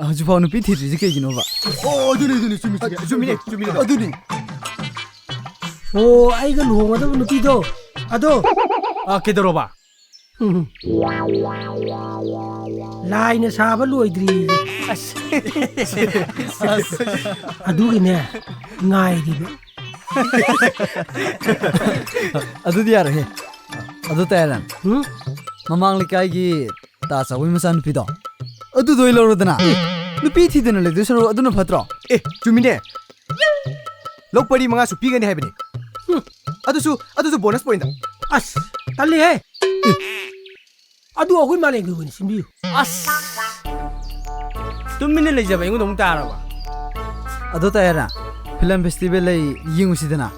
ꯍꯧꯖꯤꯛꯐꯥꯎ ꯅꯨꯄꯤ ꯊꯤꯗ꯭ꯔꯤꯁꯦ ꯀꯩꯒꯤꯅꯣꯕ? ꯑꯣ, ꯑꯗꯨꯅꯤ, ꯑꯗꯨꯅꯤ, ꯆꯨꯝꯃꯤ, ꯆꯨꯝꯃꯤ, ꯆꯨꯝꯃꯤꯅꯦ, ꯆꯨꯝꯃꯤꯅꯦ꯫ ꯑꯗꯨꯅꯤ꯫ ꯑꯣ, ꯑꯩꯒ ꯂꯨꯍꯣꯡꯒꯗꯕ ꯅꯨꯄꯤꯗꯣ, ꯑꯗꯣ꯫ ꯑ, ꯀꯩꯗꯧꯔꯕ? ꯎꯝ꯫ ꯂꯥꯏꯅ ꯁꯥꯕ ꯂꯣꯏꯗ꯭ꯔꯤ꯫ ꯑꯗꯨꯒꯤꯅꯦ ꯉꯥꯏꯔꯤꯕ꯫ ꯑꯗꯨꯗꯤ ꯌꯥꯔꯦꯍꯦ꯫ ꯑꯗꯨ ꯇꯌꯥꯔꯟ, ꯎꯝ? ꯃꯃꯥꯡ ꯂꯩꯀꯥꯏꯒꯤ ꯇꯥ ꯆꯥꯎꯕꯒꯤ ꯃꯆꯥꯅꯨꯄꯤꯗꯣ, ꯑꯗꯨꯗꯣ ꯑꯣꯏ ꯂꯧꯔꯣꯗꯅ꯫ ꯅꯨꯄꯤ ꯊꯤꯗꯅ ꯂꯩꯗꯣꯏ ꯁꯔꯨꯛ ꯑꯗꯨꯅ ꯐꯠꯇ꯭ꯔꯣ? ꯑꯦ, ꯆꯨꯝꯃꯤꯅꯦ꯫ ꯂꯧ ꯄꯔꯤ ꯃꯉꯥꯁꯨ ꯄꯤꯒꯅꯤ ꯍꯥꯏꯕꯅꯤ꯫ ꯎꯝ꯫ ꯑꯗꯨꯁꯨ, ꯑꯗꯨꯁꯨ ꯕꯣꯅꯁ ꯄꯣꯏꯟꯗ꯫ ꯑꯁ, ꯇꯜꯂꯤꯍꯦ꯫ ꯑꯗꯨ ꯑꯩꯈꯣꯏ ꯃꯥꯂꯦꯝꯒꯤ ꯑꯣꯏꯅ ꯁꯤꯟꯕꯤꯌꯨ꯫ ꯑꯁ! ꯇꯨꯃꯤꯟꯅ ꯂꯩꯖꯕ ꯑꯩꯉꯣꯟꯗ ꯑꯃꯨꯛ ꯇꯥꯔꯕ? ꯑꯗꯣ ꯇꯌꯥꯔꯟ, ꯐꯤꯂꯝ ꯐꯦꯁꯇꯤꯚꯦꯜ ꯂꯩ, ꯌꯦꯡꯉꯨꯁꯤꯗꯅ꯫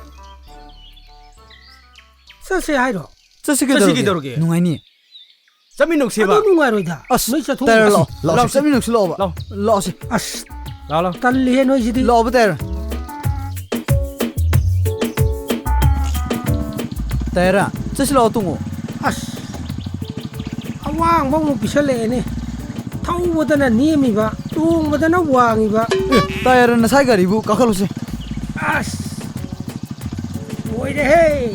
ꯆꯠꯁꯦ ꯍꯥꯏꯔꯣ? ꯆꯠꯁꯤ ꯆꯠꯁꯤ ꯀꯩꯗꯧꯔꯒꯦ? ꯀꯩꯗꯧꯔꯒꯦ? ꯅꯨꯡꯉꯥꯏꯅꯤ꯫ ꯆꯠꯃꯤꯟꯅꯧꯁꯦꯕ꯫ ꯑꯗꯨ ꯅꯨꯡꯉꯥꯏꯔꯣꯏꯗ꯫ ꯑꯁ, ꯅꯣꯏ ꯆꯠꯊꯣꯛꯎ꯫ ꯇꯌꯥꯔꯟ, ꯂꯥꯛꯑꯣ, ꯂꯥꯛꯑꯣ, ꯂꯥꯛꯑꯣ, ꯆꯠꯃꯤꯟꯅꯧꯁꯤ ꯂꯥꯛꯑꯣꯕ꯫ ꯂꯥꯛꯑꯣ꯫ ꯂꯥꯛꯑꯣꯁꯦ꯫ ꯑꯁ꯫ ꯂꯥꯛꯑꯣ, ꯂꯥꯛꯑꯣ꯫ ꯇꯜꯂꯤꯍꯦ ꯅꯣꯏꯁꯤꯗꯤ꯫ ꯂꯥꯛꯑꯣꯕ ꯇꯌꯥꯔꯟ꯫ ꯇꯌꯥꯔꯟ, ꯆꯠꯁꯤ ꯂꯥꯛꯑꯣ, ꯇꯣꯡꯉꯣ꯫ ꯑꯁ꯫ ꯑꯋꯥꯡꯕ ꯑꯃꯨꯛ ꯄꯤꯁꯜꯂꯛꯑꯦꯅꯦ꯫ ꯊꯧꯕꯗꯅ ꯅꯦꯝꯃꯤꯕ, ꯇꯣꯡꯕꯗꯅ ꯋꯥꯡꯉꯤꯕ꯫ ꯑꯦ, ꯇꯌꯥꯔꯟ, ꯅꯁꯥꯏ ꯒꯥꯔꯤꯕꯨ ꯀꯥꯈꯠꯂꯨꯁꯦ꯫ ꯑꯁ! ꯂꯣꯏꯔꯦꯍꯦ!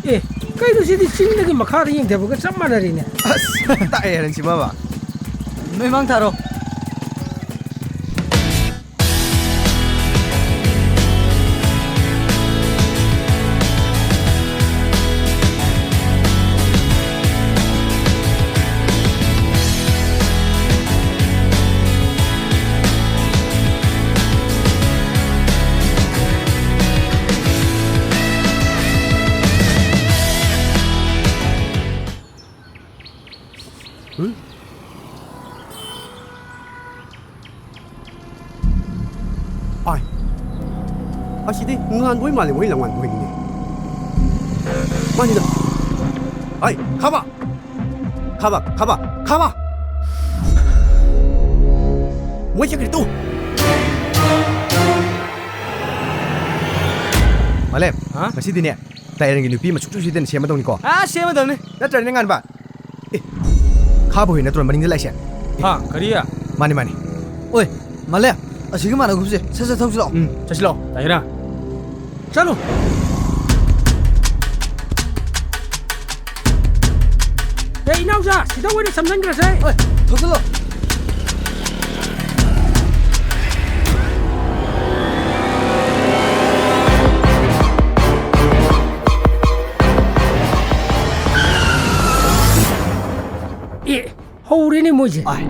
ꯑꯦ, ꯀꯩꯅꯣ ꯁꯤꯗꯤ ꯆꯤꯡꯗꯒꯤ ꯃꯈꯥꯗ ꯌꯦꯡꯊꯕꯒ ꯆꯞ ꯃꯥꯟꯅꯔꯦꯅꯦ꯫ ꯑꯁ, ꯇꯥꯛꯑꯦ ꯅꯪꯁꯤ ꯃꯥꯃ꯫ ꯅꯣꯏ ꯃꯥꯡ ꯊꯥꯔꯣ꯫ ꯑꯥꯏ꯫ ꯑꯁꯤꯗꯤ ꯉꯥꯟꯕꯣꯏ ꯃꯥꯜꯂꯦ, ꯃꯣꯏ ꯂꯝꯉꯥꯟꯕꯣꯏꯅꯤꯅꯦ꯫ ꯃꯥꯅꯤꯗ꯫ ꯑꯥꯏ, ꯈꯥꯕ! ꯈꯥꯕ, ꯈꯥꯕ, ꯈꯥꯕ! ꯃꯣꯏ ꯆꯠꯈ꯭ꯔꯦ ꯇꯨ! ꯃꯥꯂꯦꯝ, ꯍꯥ? ꯉꯁꯤꯗꯤꯅꯦ, ꯇꯥꯏꯔꯟꯒꯤ ꯅꯨꯄꯤ ꯑꯃ ꯁꯨꯡꯁꯣꯏ ꯁꯣꯏꯗꯅ ꯁꯦꯝꯃꯗꯧꯅꯤꯀꯣ꯫ ꯑꯥ, ꯁꯦꯝꯃꯗꯧꯅꯤ꯫ ꯅꯠꯇ꯭ꯔꯅꯦ, ꯉꯥꯟꯕ? ꯑꯦ, ꯈꯥꯕ ꯍꯣꯏ ꯅꯠꯇ꯭ꯔꯣ ꯃꯅꯤꯡꯗ ꯂꯥꯛꯏꯁꯦ? ꯍꯥ, ꯀꯔꯤ? ꯃꯥꯅꯤ, ꯃꯥꯅꯤ꯫ ꯑꯣꯏ, ꯃꯥꯂꯦꯝ, ꯑꯁꯤꯒ ꯃꯥꯟꯅꯒꯨꯝꯁꯦ꯫ ꯁꯠ ꯁꯠ ꯊꯧꯁꯤ ꯂꯥꯛꯑꯣ꯫ ꯎꯝ, ꯆꯠꯁꯤ ꯂꯥꯛꯑꯣ, ꯇꯥꯍꯤꯔꯥ꯫ ꯆꯠꯂꯨ꯫ ꯑꯦ, ꯏꯅꯥꯎꯆꯥ, ꯁꯤꯗ ꯑꯣꯏꯅ ꯁꯝꯖꯟꯈ꯭ꯔꯁꯦ꯫ ꯑꯣꯏ, ꯊꯧꯁꯤꯜꯂꯣ꯫ ꯍꯣꯏꯁꯦ꯫ ꯑꯥꯏ꯫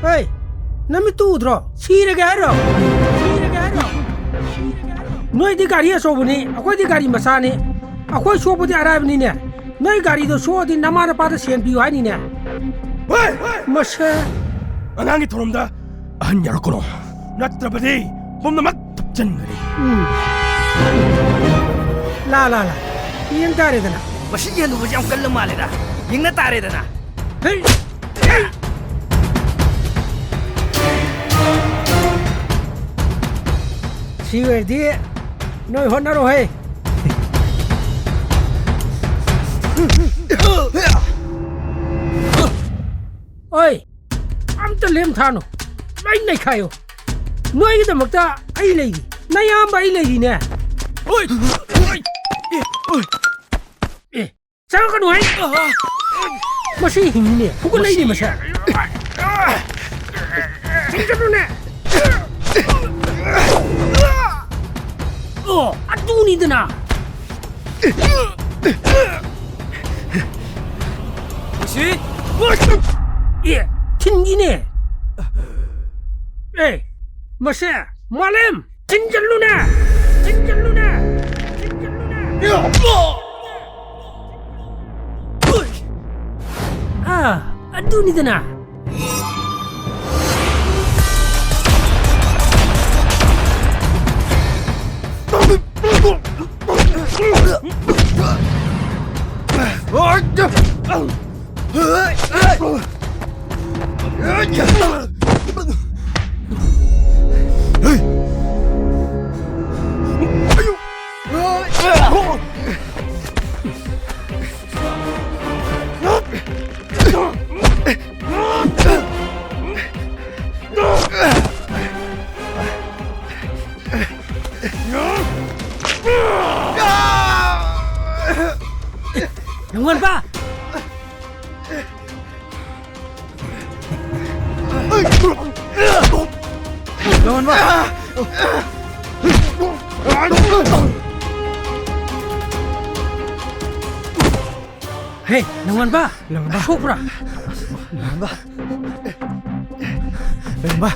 ꯍꯦ, ꯅꯃꯤꯠꯇꯨ ꯎꯗ꯭ꯔꯣ? ꯁꯤꯔꯒꯦ ꯍꯥꯏꯔꯣ? ꯁꯤꯔꯒꯦ ꯍꯥꯏꯔꯣ? ꯅꯣꯏꯗꯤ ꯒꯥꯔꯤ ꯑꯆꯧꯕꯅꯤ, ꯑꯩꯈꯣꯏꯗꯤ ꯒꯥꯔꯤ ꯃꯆꯥꯅꯤ꯫ ꯑꯩꯈꯣꯏ ꯁꯣꯛꯄꯗꯤ ꯑꯔꯥꯏꯕꯅꯤꯅꯦ꯫ ꯅꯣꯏ ꯒꯥꯔꯤꯗꯣ ꯁꯣꯛꯑꯗꯤ ꯅꯃꯥ ꯅꯄꯥꯗ ꯁꯦꯟ ꯄꯤꯌꯨ ꯍꯥꯏꯅꯤꯅꯦ꯫ ꯍꯣꯏ! ꯃꯁꯦ꯫ ꯑꯉꯥꯡꯒꯤ ꯊꯧꯔꯝꯗ ꯑꯍꯟ ꯌꯥꯎꯔꯛꯀꯅꯣ, ꯅꯠꯇ꯭ꯔꯕꯗꯤ ꯄꯨꯝꯅꯃꯛ ꯊꯨꯞꯆꯟꯒꯅꯤ꯫ ꯎꯝ꯫ ꯂꯥ, ꯂꯥ, ꯂꯥ꯫ ꯌꯦꯡ ꯇꯥꯔꯦꯗꯅ꯫ ꯃꯁꯤ ꯌꯦꯟ ꯎꯕꯁꯤ ꯌꯥꯝ ꯀꯜꯂ ꯃꯥꯜꯂꯦꯗ꯫ ꯌꯦꯡꯅ ꯇꯥꯔꯦꯗꯅ꯫ ꯍꯩ! ꯍꯩ! ꯁꯤ ꯑꯣꯏꯔꯗꯤ ꯅꯣꯏ ꯍꯣꯠꯅꯔꯣꯍꯦ꯫ ꯑꯣꯏ! ꯑꯝꯇ ꯂꯦꯝꯊꯥꯅꯨ꯫ ꯂꯣꯏ ꯅꯩꯈꯥꯏꯌꯨ꯫ ꯅꯣꯏꯒꯤꯗꯃꯛꯇ ꯑꯩ ꯂꯩꯔꯤ꯫ ꯅꯌꯥꯝꯕ ꯑꯩ ꯂꯩꯔꯤꯅꯦ꯫ ꯑꯣꯏ! ꯑꯣꯏ! ꯑꯦ! ꯑꯣꯏ! ꯑꯦ! ꯆꯪꯉꯛꯀꯅꯨ ꯍꯥꯏ! ꯃꯁꯤ ꯍꯤꯡꯉꯤꯅꯦ, ꯐꯨꯒꯠꯂꯛꯏꯅꯦ ꯃꯁꯦ꯫ ꯆꯪꯁꯤꯜꯂꯨꯅꯦ! ꯑꯣ, ꯑꯗꯨꯅꯤꯗꯅ! ꯃꯁꯤ! ꯑꯦ, ꯊꯤꯟꯒꯤꯅꯦ! ꯑꯦ, ꯃꯁꯦ! ꯃꯥꯂꯦꯝ! ꯊꯤꯟꯖꯜꯂꯨꯅꯦ! ꯊꯤꯟꯖꯜꯂꯨꯅꯦ! ꯊꯤꯟꯖꯜꯂꯨꯅꯦ! ꯑꯥ, ꯑꯗꯨꯅꯤꯗꯅ! ꯂꯧꯍꯟꯕ! ꯂꯧꯍꯟꯕ! ꯍꯦ, ꯂꯧꯍꯟꯕ! ꯂꯧꯍꯟꯕ! ꯁꯣꯛꯄ꯭ꯔꯥ? ꯂꯧꯍꯟꯕ! ꯂꯧꯍꯟꯕ!